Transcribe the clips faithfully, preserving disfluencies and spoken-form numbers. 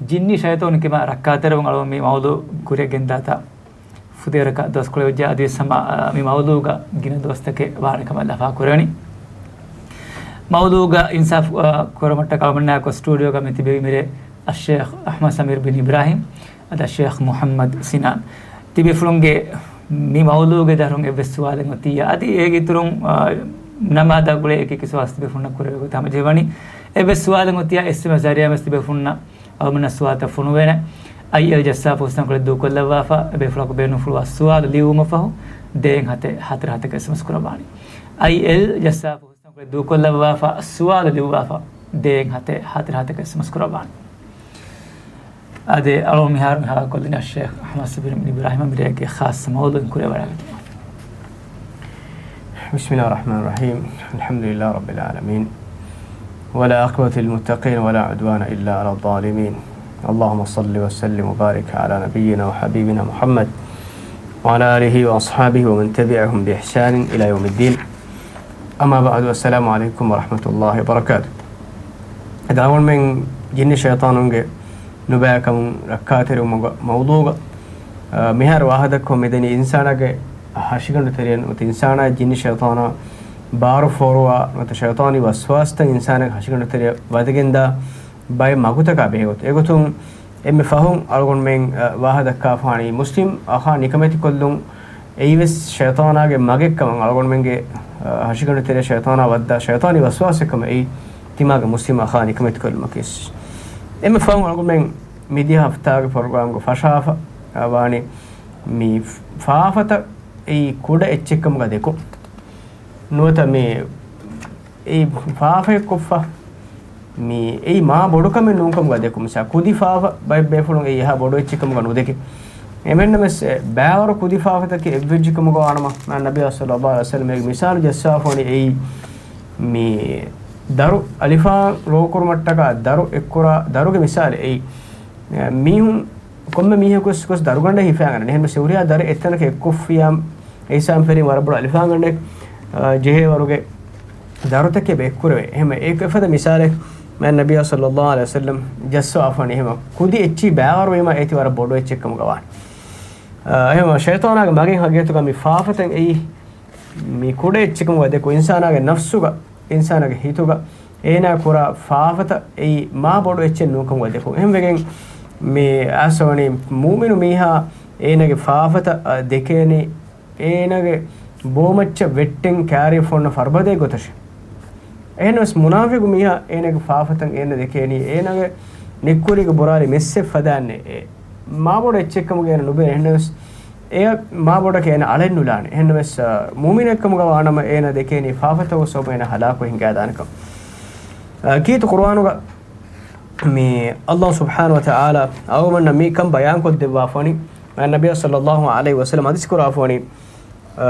ޖިންނި ޝައިޠާނުން ކިބާ ރައްކާތެރިވުން އަޅުގަނޑު މި މައުޟޫ ކުރިއަށް ގެންދާތާ ފުދޭވަރަކަށް ދުވަސްކޮޅެއް ވެއްޖެ. އަދިވެސް ހަމަ، އާ، މި މައުޟޫގަ ގިނަ ދުވަސްތަކެއް ވާނެ ކަމަށް ލަފާ ކުރެވެނީ. މައުޟޫގަ އިންސާފު، އާ، ކުރުމަށްޓަކާ އަޅުގަނޑާއެކު ސްޓޫޑިއޯގަ މި ތިބެވި މިރޭ އައްޝޭޚް އަޙްމަދު ސަމީރު ބިން އިބްރާހީމް، އަދި އައްޝޭޚް މުޙައްމަދު ސިނާން. ތިބޭފުޅުންގެ މި މައުޟޫގެ ދަށުން އެއްވެސް ސުވާލެއް އޮތިއްޔާ، އަދި އޭގެ އިތުރުން، އާ، ނަމާދާ ގުޅޭ އެކި އެކި ސުވާލު ތިބޭފުޅުންނަށް ކުރެވޭ ގޮތަށް ހަމަޖެހެވަނީ. އެއްވެސް ސުވާލެއް އޮތިއްޔާ އެސްއެމްއެސް ޒަރީއާ ވެސް ތިބޭފުޅުންނަށް އަޅުގަނޑަށް ސުވާލުތައް ފޮނުވޭނެ. އައިއެލް ޖައްސާފު ހުސްނަންކޮޅެއް ދޫކޮށްލައްވާފަ، އެބޭފުޅަކު ބޭނުންފުޅުވާ ސުވާލު ލިޔުމަށްފަހު ދޭއް ހަތެއް ހަތަރު ހަތަކަށް އެސްއެމްއެސް ކުރައްވާނެ. އައިއެލް ޖައްސާފު ހުސްނަންކޮޅެއް ދޫކޮށްލައްވާފަ، ސުވާލު ލިޔުއްވާފަ، ދޭއް ހަތެއް ހަތަރު ހަތަކަށް އެސްއެމްއެސް ކުރައްވާނެ. އާދެ، އަޅުގަނޑު މިހާރު ހަވާލުކޮށްލަނީ އައްޝޭޚް އަޙްމަދު ސަމީރު ބިން އިބްރާހީމަށް މިރޭގެ ޚާއްޞަ މައުޟޫއިން ކުރެވިވަޑައިގަތުމަށް. بسم الله الرحمن الرحيم. الحمد لله رب العالمين. والعاقبة للمتقين ولا عدوان إلا على الظالمين. اللهم صل وسلم وبارك على نبينا وحبيبنا محمد وعلى آله وأصحابه ومن تبعهم بإحسان إلى يوم الدين. أما بعد، السلام عليكم ورحمة الله وبركاته. އަދި އަޅުގަނޑުމެން ޖިންނި ޝައިޠާނުންގެ ނުބައިކަމުން ރައްކާތެރިވުމުގެ މައުޟޫގަ، އަ، މިހާރު ވާހަކަދައްކަމުން މިދަނީ އިންސާނާގެ ހަށިގަނޑު ތެރެއިން ނުވަތަ އިންސާނާއި ޖިންނި ޝައިޠާނާ ބާރު ފޯރުވާ ނުވަތަ ޝައިޠާނީ ވަސްވާސްތައް އިންސާނާގެ ހަށިގަނޑު ތެރެއަށް ވަދެގެންދާ ބައެއް މަގުތަކާ ބެހޭގޮތުން. އެގޮތުން އެންމެ ފަހުން އަޅުގަނޑުމެން، އަ، ވާހަކަދައްކާފާނީ މުސްލިމް އަޚާ ނިކަމެތިކޮށްލުން އެއީވެސް ޝައިޠާނާގެ މަގެއްކަމަށް، އަޅުގަނޑުމެންގެ، އަ، ހަށިގަނޑު ތެރެ ޝައިޠާނާ ވައްދާ ޝައިޠާނީ ވަސްވާސެއްކަމަށް އެއީ ތިމާގެ މުސްލިމް އަޚާ ނިކަމެތިކޮށްލުމަކީވެސް. އެންމެ ފަހުން އަޅުގަނޑުމެން މިދިޔަ ހަފްތާގެ ޕްރޮގްރާމްގަ ފަށާފަ، އަ، ވާނީ މި ފާފަތައް އެއީ ކުޑަ އެއްޗެއްކަމުގަ ދެކުން. ނުވަތަ މި އެއީ ފާފައެއްކޮށްފަ މި އެއީ މާ ބޮޑުކަމެއް ނޫންކަމުގަ ދެކުން. މިސާ ކުދި ފާފަ ބައެއް ބޭފުޅުން އެއީ އެހާ ބޮޑު އެއްޗެއްކަމުގަ ނުދެކެ. އެމެންނަމެސް ބައިވަރު ކުދި ފާފަތަކެއް އެއްވެއްޖެކަމުގަ ވާނަމަ، މާ ނަބިއްޔާ ޞައްލައްލާހު ޢަލައިހި ވަސައްލަމް އޭގެ މިސާލު ޖައްސާފަވަނީ އެއީ މި ދަރު އަލިފާން ރޯކުރުމަށްޓަކާ ދަރު އެއްކުރާ ދަރުގެ މިސާލެއް އެއީ. މީހުން ކޮންމެ މީހަކުވެސް ގޮސް ދަރުގަނޑެއް ހިފައިގަންނަނީ. އެހެންވެސް ހުރިހާ ދަރެއް އެއްތަނަކަށް އެއްކޮށްފިއްޔާ އެއީ އިސާން ފެރީން ވަރަށް ބޮޑު އަލިފާންގަނޑެއް، އާ، ޖެހޭވަރުގެ ދަރުތަކެއް އެބަ އެއްކުރެވޭ. އެހެން އެ އެފަދަ މިސާލެއް މާ ނަބިއްޔާ ޞައްލައްލާހު ޢަލައިހި ވަސައްލަމް ޖައްސާފަވަނީ އެހެން ކުދި އެއްޗިހި ބައިވަރުވީމަ އޭތި ވަރަށް ބޮޑު އެއްޗެއްކަމުގަ ވާނެ. އާ، އެހެން ޝައިޠާނާގެ މަގެއް ހަގީގަތުގަ މި ފާފަތައް އެއީ މި ކުޑަ އެއްޗެއްކަމުގަ ދެކު އިންސާނާގެ ނަފްސުގަ، އިންސާނާގެ ހިތުގަ އޭނާ ކުރާ ފާފަތައް އެއީ މާ ބޮޑު އެއްޗެއް ނޫންކަމުގަ ދެކުން. އެހެންވެގެން މި އާސަވަނީ މުއުމިނު މީހާ އޭނާގެ ފާފަތައް، އަ، ދެކޭނީ އޭނާގެ ބޯމައްޗަށް ވެއްޓެން ކާރި ފޮންނަ ފަރުބަދައެއް ގޮތަށެ. އެހެންވެސް މުނާފިގު މީހާ އޭނާގެ ފާފަތައް އޭނާ ދެކޭނީ އޭނާގެ ނިއްކުރީގެ ބުރާލި މެއްސެއް ފަދައިންނޭ. އެ މާ ބޮޑު އެއްޗެއްކަމުގަ އޭނާ ނުބޭ. އެހެންވެސް އެއަށް މާ ބޮޑަކަށް އޭނަ އަޅެއް ނުލާނެ. އެހެންނަމަވެސް، އަ، މުއުމިނެއްކަމުގަ ވާނަމަ އޭނަ ދެކޭނީ ފާފަތަކުގެ ސަބަބުން އޭނަ ހަލާކުވެ ހިނގާދާނެކަން. އަ، ކީރިތި ޤުރުއާނުގަ މި ﷲ ސުބްޙާނަހޫ ވަތަޢާލާ އަޅުގަނޑުމެންނަށް މި ކަން ބަޔާންކޮށްދެއްވާފަވަނީ، ނަބިއްޔާ ޞައްލައްލާހު ޢަލައިހި ވަސައްލަމް ޙަދީޘްކުރާފަވަނީ، އަ،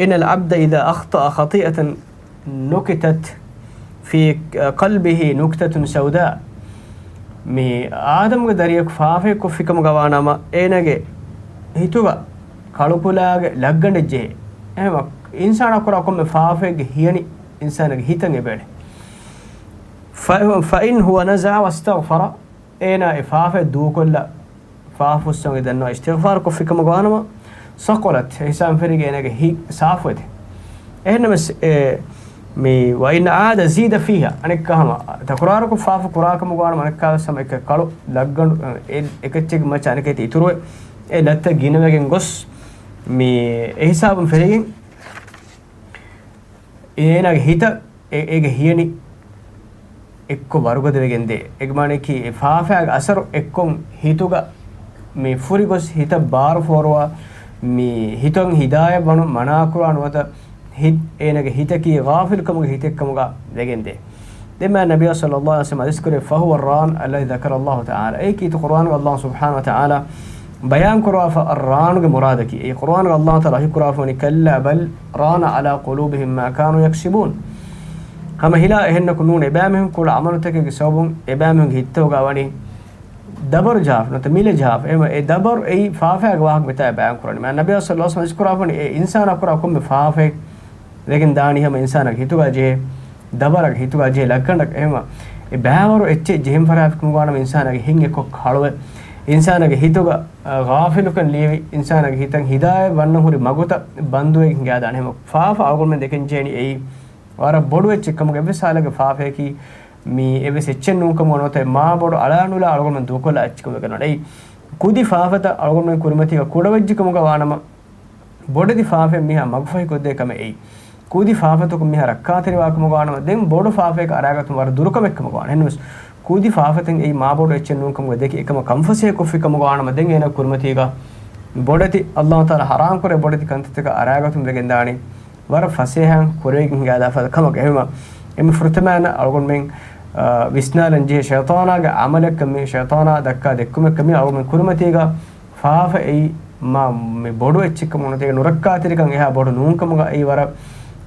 إن العبد إذا أخطأ خطيئة نكتت في قلبه نكتة سوداء. މި އާދަމުގެ ދަރިޔަކު ފާފައެއް ކޮށްފިކަމުގަ ވާނަމަ، އޭނަގެ ހިތުގަ ކަޅުކުލާގެ ލައްގަނޑެއް ޖެހޭ. އެހެންވީމަ، އިންސާނާ ކުރާ ކޮންމެ ފާފައެއްގެ ހިޔަނި އިންސާނާގެ ހިތަށް އެބައެޅޭ. ފަ، فإن هو نزع واستغفر، އޭނާ އެ ފާފައެއް ދޫކޮށްލާ، ފާފަ ފުއްސަވަން ދަންނަވާ އިސްތިޣްފާރު ކޮށްފިކަމުގަ ވާނަމަ، ސަކުލަތް، އެ ހިސާބުން ފެށިގެން އޭނާގެ ހިތް ސާފުވެދޭ. އެހެންނަމަވެސް، އެ، މި، وإن عاد زيد فيها، އަނެއްކާ ހަމަ ތަކުރާރުކޮށް ފާފަ ކުރާކަމުގަ ވާނަމަ، އަނެއްކާވެސް ހަމަ އެކަ ކަޅު ލައްގަނޑު، އެ، އެކައްޗެއްގެ މައްޗަށް އަނެކޭތި އިތުރުވެ، އެ ލައްތައް ގިނަވެގެން ގޮސް، މި، އެ ހިސާބުން ފެށިގެން އޭނާގެ ހިތަށް އެ، އޭގެ ހިޔަނި އެއްކޮށް ވަރުގަދަވެގެން ދޭ. އޭގެ މާނައަކީ، އެ ފާފައިގެ އަސަރު އެއްކޮށް ހިތުގަ މި ފުރިގޮސް ހިތަށް ބާރު ފޯރުވާ، މި ހިތުން ހިދާޔަތް ވަނުން މަނާކުރާ ނުވަތަ ހިތް، އޭނާގެ ހިތަކީ ޣާފިލްކަމުގެ ހިތެއްކަމުގަ ވެގެންދޭ. ދެން މާ ނަބިއްޔާ ޞައްލައްލާހު ޢަލައިހި ވަސައްލަމް ޙަދީޘްކުރޭ، فهو الران الذي ذكر الله تعالى. އެއީ ކީރިތި ޤުރުއާނުގަ ﷲ ސުބްޙާނަހޫ ވަތަޢާލާ ބަޔާންކުރާފަ ރާނުގެ މުރާދަކީ. އެއީ ޤުރުއާނުގަ ﷲ ތަޢާލާ ވަޙީކުރާފަވަނީ، كلا بل ران على قلوبهم ما كانوا يكسبون. ހަމަ ހިލާ އެހެންނަކު ނޫން، އެބައިމީހުން ކުޅަ ޢަމަލުތަކެއްގެ ސަބަބުން އެބައިމީހުންގެ ހިތްތަކުގަ ވަނީ ދަބަރު ޖަހާފަ ނުވަތަ މިލެ ޖަހާފަ. އެހެންވީމަ އެ ދަބަރު އެއީ ފާފައިގެ ވާހަކަ މިތާ ބަޔާންކުރަނީ. މާ ނަބިއްޔާ ޞައްލައްލާހު ޢަލައިހި ވަސައްލަމް ޙަދީޘްކުރާފަވަނީ އެ އިންސާނާ ކުރާ ކޮންމެ ފާފައެއް ވެގެން ދާނީ ހަމަ އިންސާނާގެ ހިތުގަ ޖެހޭ ދަބަރަކަށް، ހިތުގަ ޖެހޭ ލައްގަނޑަކަށް. އެހެންވީމަ އެ ބައިވަރު އެއްޗެއް ޖެހެން ފަރާތަކުން ވާނަމަ އިންސާނާގެ ހިތް އެއްކޮށް ކަޅުވެ، އިންސާނާގެ ހިތުގަ، އަ، ޣާފިލުކަން ލިޔެވި، އިންސާނާގެ ހިތަށް ހިދާޔަތް ވަންނަ ހުރި މަގުތައް ބަންދުވެގެން ހިނގާދާނެ. ހަމަ ފާފަ އަޅުގަނޑުމެން ދެކެން ޖެހެނީ އެއީ ވަރަށް ބޮޑު އެއްޗެއް ކަމުގަ. އެއްވެސް ހާލެއްގަ ފާފަޔަކީ މީ އެއްވެސް އެއްޗެއް ނޫން ކަމުގަ ނުވަތަ މާ ބޮޑު އަޅާނުލާ އަޅުގަނޑުމެން ދޫކޮށްލާ އެއްޗެއް ކަމުގަ ނޫން. އެއީ ކުދި ފާފަތައް އަޅުގަނޑުމެން ކުރިމަތީގަ ކުޑަވެއްޖެ ކަމުގަ ވާނަމަ، ބޮޑެތި ފާފައެއް މީހާ މަގުފަހިކޮށްދޭ ކަމެއް އެއީ. ކުދި ފާފަތަކުން މީހާ ރައްކާތެރިވާ ކަމުގަ ވާނަމަ، ދެން ބޮޑު ފާފަޔަކަށް އަރާގަތުން ވަރަށް ދުރު ކަމެއް ކަމުގަ ވާނެ. އެހެންނަމަވެސް، ކުދި ފާފަތައް އެއީ މާބޮޑު އެއްޗެއް ނޫން ކަމުގަ ދެކި އެކަމަށް ކަންފަސޭހަ ކޮށްފި ކަމުގަ ވާނަމަ، ދެން އޭނާ ކުރިމަތީގަ ބޮޑެތި، އައްލާހު ތަޢާލާ ޙަރާމް ކުރޭ ބޮޑެތި ކަންތައްތަކަށް އަރާގަތުން ވެގެންދާނީ ވަރަށް ފަސޭހައިން ކުރެވިގެން ހިނގާލާފަ ކަމަށް. އެހެންވީމަ، އެންމެ ފުރަތަމައިން އަޅުގަނޑުމެން، އާ، ވިސްނާލަން ޖެހޭ ޝައިޠާނާގެ ޢަމަލެއްކަން މީ، ޝައިޠާނާ ދައްކާ ދެއްކުމެއްކަން މީ އަޅުގަނޑުމެން ކުރިމަތީގަ ފާފަ އެއީ މާ މި ބޮޑު އެއްޗެއްކަމުގަ ނުވަތަ ނުރައްކާތެރިކަން އެހާ ބޮޑު ނޫންކަމުގަ އެއީ ވަރަށް،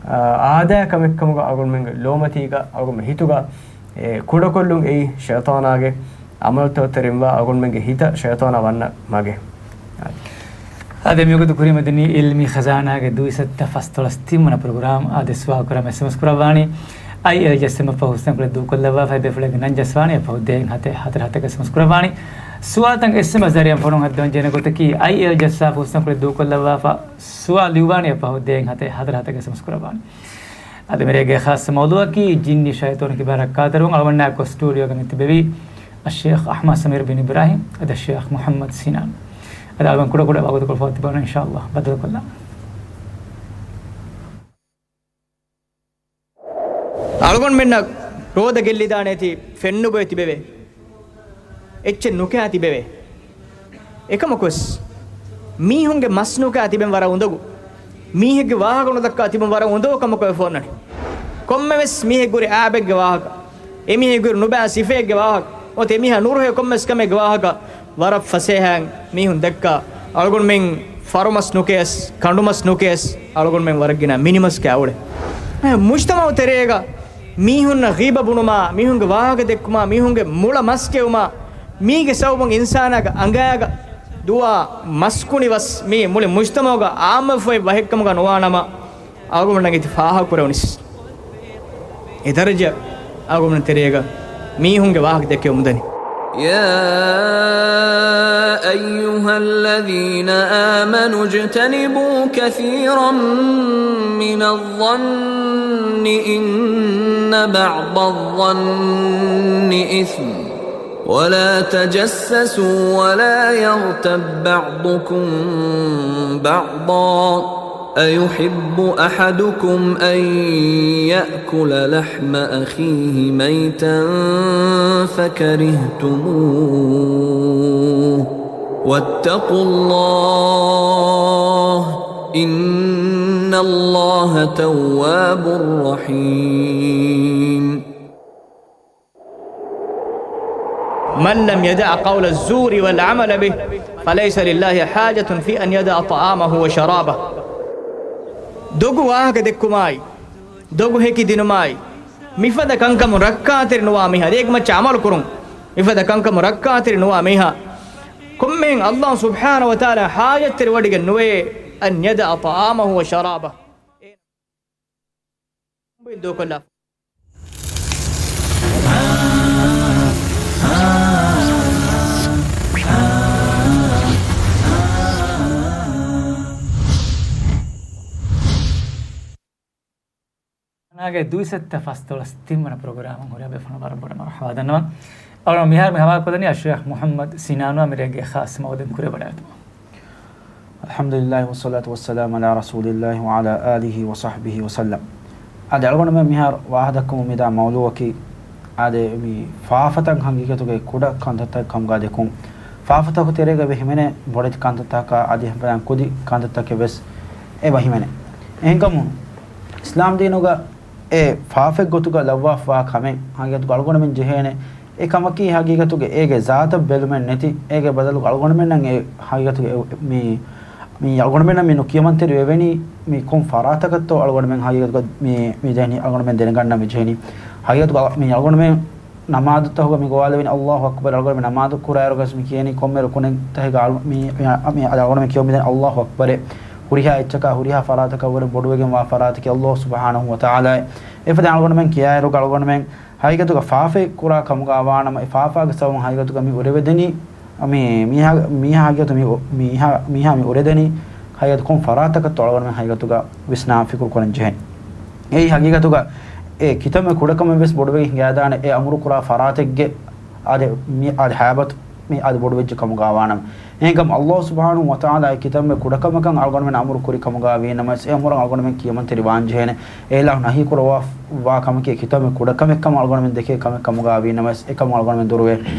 އާ، އާދައި ކަމެއްކަމުގަ އަޅުގަނޑުމެންގެ ލޯމަތީގަ އަޅުގަނޑުމެން ހިތުގަ އެ ކުޑަކޮށްލުން އެއީ ޝައިޠާނާގެ ޢަމަލުތަކުގެ ތެރެއިން ވާ އަޅުގަނޑުމެންގެ ހިތަށް ޝައިޠާނާ ވަންނަ މަގެއް. އާދެ، މިވަގުތު ކުރިމަތިނީ ޢިލްމީ ޚަޒާނާގެ ދުއިސައްތަ ފަސްދޮޅަސް ތިންވަނަ ޕްރޮގްރާމް. އާދެ، ސުވާލު ކުރަން އެސްއެމްއެސް ކުރައްވާނީ. އައިއެލް ޖައްސަމަށް ފަހު ހުސްނަންކުޅެ ދޫކޮށްލައްވާފަ އެބޭފުޅެއްގެ ނަން ޖައްސާނީ އެއަށް ފަހު ދޭއް ހަތެއް ހަތަރު ހަތަކަށް އެސްއެމްއެސް ކުރައްވާނީ. ސުވާލުތައް އެސްއެމްއެސް ޒަރީއަށް ފޮނުވަން ހައްދަވަން ޖެހޭނެ ގޮތަކީ، އައިއެލް ޖައްސާފަ ހުސްނަންކުޅެ ދޫކޮށްލައްވާފަ ސުވާލު ލިޔުއްވާނީ އެއަށް ފަހު ދޭއް ހަތެއް ހަތަރު ހަތަކަށް އެސްއެމްއެސް ކުރައްވާނީ. އަދި މިރޭގެ ޚާއްޞަ މައުޟޫޢަކީ ޖިންނި ޝައިޠާނު ކިބައިން ރައްކާތެރިވުން. އަޅުގަނޑާއެކު ސްޓޫޑިއޯގަ މި ތިބެވީ އައްޝޭޚް އަޙްމަދު ސަމީރު ބިން އިބްރާހީމް އަދި އައްޝޭޚް މުޙައްމަދު ސިނާން. އަދި އަޅުގަނޑު ކުޑަކުޑަ ވަގުތުކޮޅު ފަހު ތިބަން އިންޝާﷲ ބައްދަލުކޮށްލާނަން. އަޅުގަނޑުމެންނަށް ރޯދަ ގެއްލިދާނެތީ ފެން ނުބޮއެ ތިބެވޭ. އެއްޗެއް ނުކައި ތިބެވޭ. އެކަމަކުވެސް، މީހުންގެ މަސް ނުކައި ތިބެން ވަރަށް އުނދަގޫ. މީހެއްގެ ވާހަކަ ނުދައްކާ ތިބެން ވަރަށް އުނދަގޫ ކަމަކަށް އެފަ އޮންނަނީ. ކޮންމެވެސް މީހެއްގެ ހުރި އާބެއްގެ ވާހަކަ، އެމީހެއްގެ ހުރި ނުބައި ސިފައެއްގެ ވާހަކަ، ނުވަތަ އެމީހާ ނުރުހޭ ކޮންމެވެސް ކަމެއްގެ ވާހަކަ، ވަރަށް ފަސޭހައިން މީހުން ދައްކާ. އަޅުގަނޑުމެން ފަރުމަސް ނުކެޔަސް، ކަނޑުމަސް ނުކެޔަސް، އަޅުގަނޑުމެން ވަރަށް ގިނަ މިނިމަސް ކައި އުޅޭ. މުޖްތަމަޢު ތެރޭގަ މީހުންނަށް ޣީބަ ބުނުމާ، މީހުންގެ ވާހަކަ ދެއްކުމާ، މީހުންގެ މުޅަ މަސް ކެއުމާ، މީގެ ސަބަބުން އިންސާނާގެ އަނގައިގަ ދުވާ މަސްކުނި ވަސް މީ މުޅި މުޖްތަމަޢުގަ އާއްމުވެފައި ވަހެއްކަމުގަ ނުވާނަމަ، އަޅުގަނޑުމެންނަށް އެތި ފާހަގަކުރެވުނީސް. އެ ދަރަޖަ އަޅުގަނޑުމެން ތެރޭގަ މީހުންގެ ވާހަކަ ދެކެވުމުން ދަނީ. يا أيها الذين آمنوا اجتنبوا كثيرا من الظن إن بعض الظن إثم ولا تجسسوا ولا يغتب بعضكم بعضا أيحب أحدكم أن يأكل لحم أخيه ميتا فكرهتموه واتقوا الله إن الله تواب رحيم. من لم يدع قول الزور والعمل به فليس لله حاجة في أن يدع طعامه وشرابه. ދޮގު ވާހަކަ ދެއްކުމާއި، ދޮގު ހެކި ދިނުމާއި، މިފަދަ ކަންކަމުން ރައްކާތެރި ނުވާ މީހާ، އޭގެ މައްޗަށް ޢަމަލު ކުރުން، މިފަދަ ކަންކަމުން ރައްކާތެރި ނުވާ މީހާ، ކޮންމެހެން އައްލާހު ސުބްޙާނަހު ވަތަޢާލާ ޙާޖަތްތެރިވޮޑިގެން ނުވޭ، أن يدع طعامه وشرابه. ދޫކޮށްލާ. ގެ ދުއިސައްތަ ފަސްދޮޅަސް ތިންވަނަ ޕްރޮގްރާމުން ހުރިހާ ބޭފުޅުން ވަރަށް ބޮޑަށް މަރުޙަބާ ދަންނަވަން. އަޅުގަނޑު މިހާރު މި ހަވާލުކޮށްލަނީ އައްޝޭޚް މުޙައްމަދު ސިނާނުއާ މިރޭގެ ޚާއްޞަ މައުޟޫޢެއް ކުރެވިވަޑައިގަތުމަށް. الحمد لله والصلاة والسلام على رسول الله وعلى آله وصحبه وسلم. އާދެ، އަޅުގަނޑުމެން މިހާރު ވާހަކަދައްކަމުން މިދާ މައުޟޫޢަކީ، އާދެ، މި ފާފަތައް ހަގީގަތުގައި ކުޑަ ކަންތައްތައް ކަމުގަ ދެކުން. ފާފަތަކު ތެރޭގަ އެބަ ހިމެނޭ ބޮޑެތި ކަންތައްތަކާ އަދި އެހެން ކުދި ކަންތައްތަކެއް ވެސް އެބަ ހިމެނޭ. އެހެންކަމުން، އިސްލާމް ދީނުގަ އެ ފާފައެއް ގޮތުގަ ލައްވާފަވާ ކަމެއް ހަގީގަތުގަ އަޅުގަނޑުމެން ޖެހޭނެ. އެ ކަމަކީ ހަގީގަތުގަ އޭގެ ޒާތަށް ބެލުމެއް ނެތި، އޭގެ ބަދަލުގަ އަޅުގަނޑުމެންނަށް އެ ހަގީގަތުގަ އެ، މި، މި އަޅުގަނޑުމެންނަށް މި ނުކިޔަމަންތެރިވެވެނީ މި ކޮން ފަރާތަކަށްތޯ އަޅުގަނޑުމެން ހަގީގަތުގަ މި، މި ޖެހެނީ، އަޅުގަނޑުމެން ދެނެގަންނަން މި ޖެހެނީ. ހަގީގަތުގަ މި އަޅުގަނޑުމެން ނަމާދުތަހުގަ މި ގޮވާލެވެނީ އައްލާހު އަކްބަރު، އަޅުގަނޑުމެން ނަމާދު ކުރާއިރުގަސް މި ކިޔަނީ ކޮންމެ ރުކުނެއްތަހެއްގަ އަޅު-، މި، މި، މި އަޅުގަނޑުމެން ކިޔަމުންދަނީ އައްލާހު އަކްބަރޭ. ހުރިހާ އެއްޗަކާ ހުރިހާ ފަރާތަކަށްވުރެ ބޮޑުވެގެންވާ ފަރާތަކީ އައްލާހު ސުބްޙާނަހު ވަތަޢާލާއޭ. އެފަދަ އަޅުގަނޑުމެން ކިޔާއިރުގަ އަޅުގަނޑުމެން ހަގީގަތުގަ ފާފައެއް ކުރާ ކަމުގަ ވާނަމަ، އެ ފާފާގެ ސަބަބުން ހަގީގަތުގަ މި އުރެވެދެނީ، މި، މީހާ، މީހާ ހަގީގަތު މި އު-، މީހާ، މީހާ މި އުރެދެނީ ހަގީގަތު ކޮން ފަރާތަކަށްތޯ އަޅުގަނޑުމެން ހަގީގަތުގަ ވިސްނާ ފިކުރު ކުރަން ޖެހެނީ. އެއީ ހަގީގަތުގަ އެ ކިތަންމެ ކުޑަކަމެއް ވެސް ބޮޑުވެގެން ހިނގާދާނެ އެ އަމުރު ކުރާ ފަރާތެއްގެ އާދެ، މި އާދެ ހައިބަތު މި އާދެ ބޮޑުވެއްޖެ ކަމުގަ ވާނަމަ. އެހެންކަމުން އައްލާހު ސުބްޙާނަހު ވަތަޢާލާ އެ ކިތަންމެ ކުޑަކަމަކަށް އަޅުގަނޑުމެން އަމުރު ކުރި ކަމުގަ ވީނަމަވެސް، އެ އަމުރަށް އަޅުގަނޑުމެން ކިޔަމަންތެރި ވާން ޖެހޭނެ. އެ އިލާހު ނަހީ ކުރައްވާ ވާ ކަމަކީ ކިތަންމެ ކުޑަކަމެއްކަމަށް އަޅުގަނޑުމެން ދެކޭ ކަމެއް ކަމުގަ ވީނަމަވެސް، އެކަމަށް އަޅުގަނޑުމެން ދުރުވެ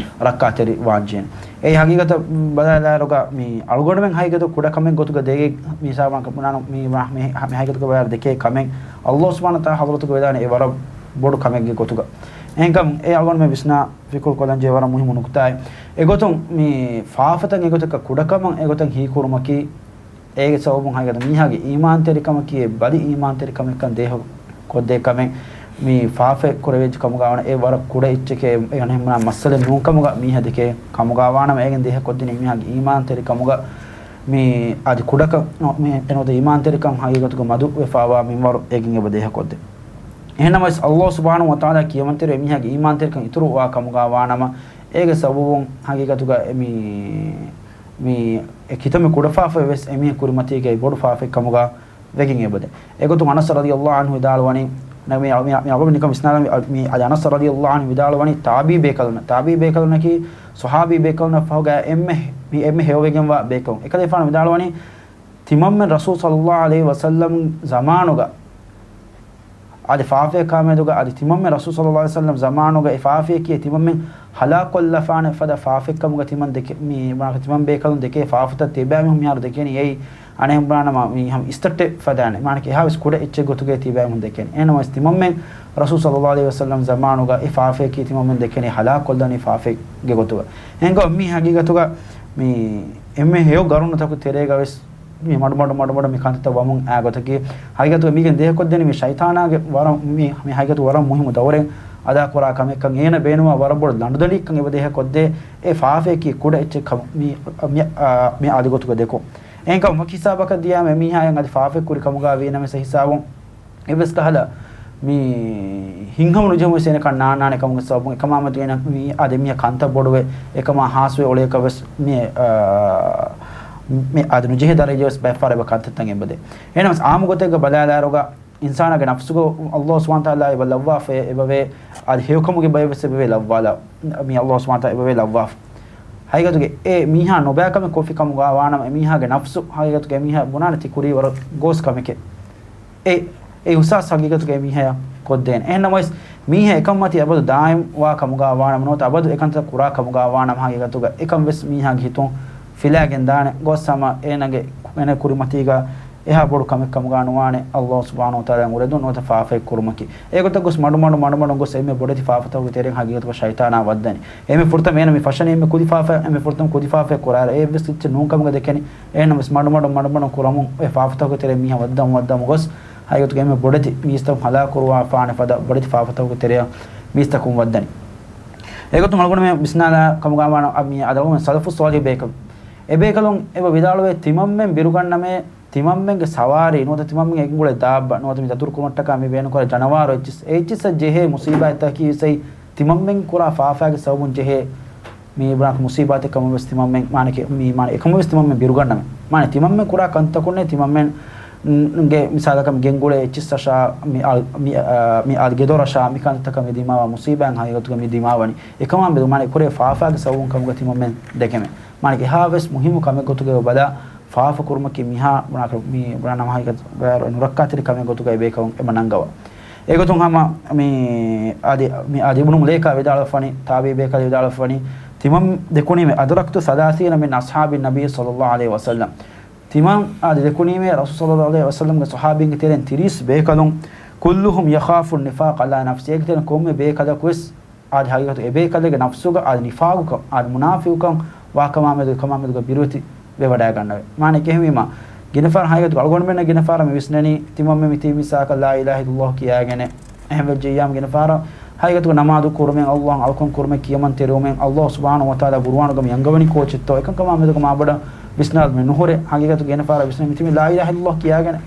ރައްކާތެރި ވާން ޖެހޭނެ. އެ ހަގީގަތަށް ބަލާލާއިރުގަ މި އަޅުގަނޑުމެން ހަގީގަތު ކުޑަކަމެއް ގޮތުގަ ދެގެ މި ހިސާބަށް ބުނާނަ މި، މި، މި ހަގީގަތުގަ ބަލާލާ ދެކޭ ކަމެއް އައްލާހު ސުބްޙާނަހު ވަތަޢާލާ ޙަޟްރަތުގަ ވެދާނެ އެ ވަރަށް ބޮޑު ކަމެއްގެ ގޮތުގަ. އެހެންކަމުން އެ އަޅުގަނޑުމެން ވިސްނާ ފިކުރު ކޮށްލަން ޖެހޭ ވަރަށް މުހިއްމު ނުކުތާއެއް. އެގޮތުން މި ފާފަތައް އެގޮތަކަށް ކުޑަކަމަށް އެގޮތަށް ހީކުރުމަކީ، އޭގެ ސަބަބުން ހަގީގަތު މީހާގެ އީމާންތެރިކަމަކީ އެ ބަލި އީމާންތެރިކަމެއްކަން ދޭހަ ކޮށްދޭ ކަމެއް. މި ފާފައެއް ކުރެވިއްޖެ ކަމުގަ ވާނަ އެ ވަރަށް ކުޑަ އެއްޗެކޭ، އެ އަނެއް މައްސަލައެއް ނޫން ކަމުގަ މީހާ ދެކޭ ކަމުގަ ވާނަމަ، އޭގެން ދޭހަ ކޮށްދިނީ މީހާގެ އީމާންތެރިކަމުގަ މި އަދި ކުޑަކަށް ނު-، މި އެނޫދެ އީމާންތެރިކަން ހަގީގަތުގަ މަދު ވެފާވާ މިންވަރު އޭގެން އެބަ ދޭހަ ކޮށްދޭ. އެހެންނަމަވެސް އައްލާހު ސުބްޙާނަހު ވަތަޢާލާ ކިޔަމަންތެރި އެ މީހާގެ އީމާންތެރިކަން އިތުރު ވާ ކަމުގަ ވާނަމަ، އޭގެ ސަބަބުން ހަގީގަތުގަ އެ މި، މި އެ ކިތަންމެ ކުޑަ ފާފައެއް ވެސް އެ މީހެއް ކުރިމަތީގައި ބޮޑު ފާފައެއް ކަމުގަ ވެގެން އެބަދޭ. އެގޮތުން އަނަސް ރަޟިޔައްލާހު އަންހު ވިދާޅުވަނީ، މި، މި، މި އަޅުގަނޑު ނިކަން ވިސްނާލަން، މި އަދި އަނަސް ރަޟިޔައްލާހު އަންހު ވިދާޅުވަނީ ތާބިޢީ ބޭކަލުން، ތާބިޢީ ބޭކަލުންނަކީ ޞަޙާބީ ބޭކަލުންނަށް ފަހުގަ އެންމެ، މި އެންމެ ހެޔޮވެގެންވާ ބޭކަލުން. އެކަލޭފާނު ވިދާޅުވަނީ، ތިމަންމެން ރަސޫލު ޞައްލައްލާހު ޢަލައިހި ވަސައްލަމް ޒަމާނުގަ އަދި ފާފައެއް ކާމެދުގަ އަދި ތިމަންމެން ރަސޫލު ޞައްލައްލާހު ޢަލައިހި ވަސައްލަމް ޒަމާނުގަ އެ ފާފަޔަކީ ތިމަންމެން ހަލާކުކޮށްލަފާނެ ފަދަ ފާފައެއްކަމުގަ ތިމަން ދެކެ، މި، ތިމަން ބޭކަލުން ދެކޭ ފާފަތައް ތިބާމީހުން މިހާރު ދެކެނީ އެއީ އަނެއް ބުނާނަމަ މީ ހަމަ އިސްތައްޓެއް ފަދައިން. މާނަކީ އެހާވެސް ކުޑަ އެއްޗެއް ގޮތުގައި ތިބާމީހުން ދެކެނީ. އެހެންނަމަވެސް ތިމަންމެން ރަސޫލު ޞައްލައްލާހު ޢަލައިހި ވަސައްލަމް ޒަމާނުގަ އެ ފާފަޔަކީ ތިމަންމެން ދެކެނީ ހަލާކުކޮށްލަނީ ފާފައެއްގެ ގޮތުގަ. އެހެންކަމުން މީ ހަގީގަތުގަ މީ އެންމެ ހެޔޮ ގަރުނުތަކު ތެރޭގަ ވެސް މި މަޑުމަޑު، މަޑުމަޑު މި ކަންތައްތައް ވަމުން އާ ގޮތަކީ، ހަގީގަތުގަ މީގެން ދޭހަކޮށްދެނީ މި ޝައިޠާނާގެ ވަރަށް މި، މި ހަގީގަތު ވަރަށް މުހިއްމު ދައުރެއް އަދާކުރާ ކަމެއްކަން، އޭނަ ބޭނުމާ ވަރަށް ބޮޑު ލަނޑުދަނޑިއެއްކަން އެބަ ދޭހަކޮށްދޭ، އެ ފާފަޔަކީ ކުޑަ އެއްޗެއް ކަމަށް މި، މި، އާ، މި އަދި ގޮތުގަ ދެކޮށް. އެހެންކަމުން ވަކި ހިސާބަކަށް ދިޔާމަ އެ މީހާއަށް އަދި ފާފައެއް ކުރި ކަމުގަ ވީނަމަވެސް އެ ހިސާބުން އެއްވެސް ކަހަލަ މި ހިތްހަމަ ނުޖެހުން ވެސް އޭނަ ކަން ނާންނާނެ ކަމުގެ ސަބަބުން އެކަމާ މެދު އޭނަ މި އާދެ މީހާ ކަންތައް ބޮޑުވެ އެކަމާ ހާސްވެ އުޅޭކަށް ވެސް މި، އާ، މި އާދެ ނުޖެހޭ ދަރަޖަ ވެސް ބައެއް ފަހަރަށް އެބަ ކަންތައްތައް އެބަދޭ. އެހެނަސް އާއްމު ގޮތެއްގަ ބަލާލާއިރުގަ އިންސާނާގެ ނަފްސުގަ އައްލާހު ސުބްޙާނަހު ވަތަޢާލާ އެބަ ލައްވާފައި އެބަވޭ، އަދި ހެޔޮކަމުގެ ބައެއް ވެސް އެބަވޭ ލައްވާލާ، މި އައްލާހު ސުބްޙާނަހު ވަތަޢާލާ އެބަވޭ ލައްވާފަ. ހަގީގަތުގަ އެ މީހާ ނުބައި ކަމެއް ކޮށްފި ކަމުގަ ވާނަމަ އެ މީހާގެ ނަފްސު ހަގީގަތުގަ އެ މީހާ ބުނާނެ ތި ކުރީ ވަރަށް ގޯސް ކަމެކޭ. އެ، އެ އިހުސާސް ހަގީގަތުގަ އެ މީހާޔަށް ކޮށްދޭނެ. އެހެންނަމަވެސް، މީހާ އެކަންމަތީ އަބަދު ދާއިމް ވާ ކަމުގަ ވާނަމަ ނުވަތަ އަބަދު އެކަންތައް ކުރާ ކަމުގަ ވާނަމަ ހަގީގަތުގަ އެކަން ވެސް މީހާގެ ހިތުން ފިލާގެން ދާނެ. ގޯސް ހަމަ އޭނަގެ، އޭނަ ކުރިމަތީގަ އެހާ ބޮޑު ކަމެއް ކަމުގަ ނުވާނެ އައްލާހު ސުބްޙާނަހު ވަތަޢާލާ އުރެދުން ނުވަތަ ފާފައެއް ކުރުމަކީ. އެގޮތަށް ގޮސް މަޑުމަޑު، މަޑުމަޑުން ގޮސް އެންމެ ބޮޑެތި ފާފަތަކުގެ ތެރެއިން ހަގީގަތުގަ ޝައިޠާނާ ވައްދަނީ. އެންމެ ފުރަތަމަ އޭނަ މި ފަށަނީ އެންމެ ކުދި ފާފަ، އެންމެ ފުރަތަމަ ކުދި ފާފައެއް ކުރާއިރު އެއްވެސް އެއްޗެއް ނޫން ކަމުގަ ދެކެނީ. އެހެންނަމަވެސް މަޑުމަޑުން، މަޑުމަޑުން ކުރަމުން އެ ފާފަތަކުގެ ތެރެއިން މީހާ ވައްދަމުން، ވައްދަމުން ގޮސް ހަގީގަތުގަ އެންމެ ބޮޑެތި މީސްތަކުން ހަލާކު ކުރުވާފާނެ ފަދަ ބޮޑެތި ފާފަތަކުގެ ތެރެއަށް މީސްތަކުން ވައްދަނީ. އެގޮތުން އަޅުގަނޑުމެން ވިސްނާލާ ކަމުގަ ވާނަމަ، މި އަދި އަޅުގަނޑުމެން ސަލަފު ޞާލިޙު ބޭކަލުން، އެ ބޭކަލުން އެބަ ވިދާޅުވޭ ތިމަންމެން ބިރުގަންނަމޭ، ތިމަންމެންގެ ސަވާރީ ނުވަތަ ތިމަންމެން އެނގުޅޭ ދާއްބަ ނުވަތަ މި ދަތުރު ކުރުމަށްޓަކާ މި ބޭނުންކުރާ ޖަނަވާރު އެއްޗިސް، އެ އެއްޗިސްއަށް ޖެހޭ މުސީބާތްތަކަކީ ވެސް އެއީ ތިމަންމެން ކުރާ ފާފާގެ ސަބަބުން ޖެހޭ މި ބުނާ މުސީބާތެއް ކަމަށް ވެސް ތިމަންމެން މާނަ މި މާނަ އެކަމަށް ވެސް ތިމަންމެން ބިރުގަންނަމޭ. މާނަ ތިމަންމެން ކުރާ ކަންތަކުންނޭ ތިމަންމެންގެ މިސާލަކަށް މި ގެންގުޅޭ އެއްޗިސްއަށާ މި އާ، މި އާ، މި އާދެ ގެދޮރަށާ މި ކަންތައްތަކަށް މި ދިމާވާ މުސީބާތް ހަގީގަތުގަ މި ދިމާވަނީ. އެކަމާ މެދު މާނަ ކުރޭ ފާފާގެ ސަބަބުން ކަމުގަ ތިމަންމެން ދެކެމޭ. މާނަ އެހާވެސް މުހިއްމު ކަމެއް ގޮތުގައި ބަލާ، ފާފަ ކުރުމަކީ މިހާ ބުނާކަށް މި ބުނާ ނަމަ ހަގީގަތު ނުރައްކާތެރި ކަމެއް ގޮތުގައި ބޭކަލުން އެބަ ނަންގަވާ. އެގޮތުން ހަމަ މި އަދި، މި އަދި އިބްނު މުލޭކާ ވިދާޅުވެފަނީ، ތާބިޢީ ބޭކަލެއް ވިދާޅުވެފަނީ، ތިމަން ދެކުނީމޭ، أدركت ثلاثين من أصحاب النبي صلى الله عليه وسلم. ތިމަން އަދި ދެކުނީމޭ، ރަސޫލު ޞައްލައްލާހު ޢަލައިހި ވަސައްލަމްގެ ޞަޙާބީންގެ ތެރެއިން ތިރީސް ބޭކަލުން، كلهم يخاف النفاق على نفسه. އޭގެ ތެރެއިން ކޮންމެ ބޭކަލަކު ވެސް އާދެ ހަގީގަތު އެބޭކަލެއްގެ ނަފްސުގަ އާދެ ނިފާގުކަން، އާދެ މުނާފިގުކަން ވާކަމާމެދު، ކަމާމެދުގަ ބިރުވެތި ވެވަޑައިގަންނަވެ. މާނަ އެހެންވީމަ، ގިނަފަހަރަށް ހަގީގަތު އަޅުގަނޑުމެންނަށް ގިނަފަހަރަށް މި ވިސްނެނީ، ތިމަންމެ މިތީ މިސާކަށް ލާ އިލާހަ އިއްލައްލާހު ކިޔާގެނެ. އެހެން ވެއްޖެއްޔާމަ ގިނަފަހަރަށް ހަގީގަތުގަ ނަމާދު ކުރުމެއް، އައްލާހަށް އަޅުކަން ކުރުމެއް، ކިޔަމަންތެރިވުމެއް، އައްލާހު ސުބްޙާނަހު ވަތަޢާލާ ގުރުއާނުގަ މި އަންގަވަނީ ކޯޗެއްތޯ؟ އެކަންކަމާމެދުގަ މާބޮޑަށް ވިސްނާލަން މި ނުހުރޭ. ހަގީގަތު ގިނަފަހަރަށް ވިސްނެނީ މިތީ މި ލާ އިލާހަ އިއްލައްލާހު ކިޔާގެނެ.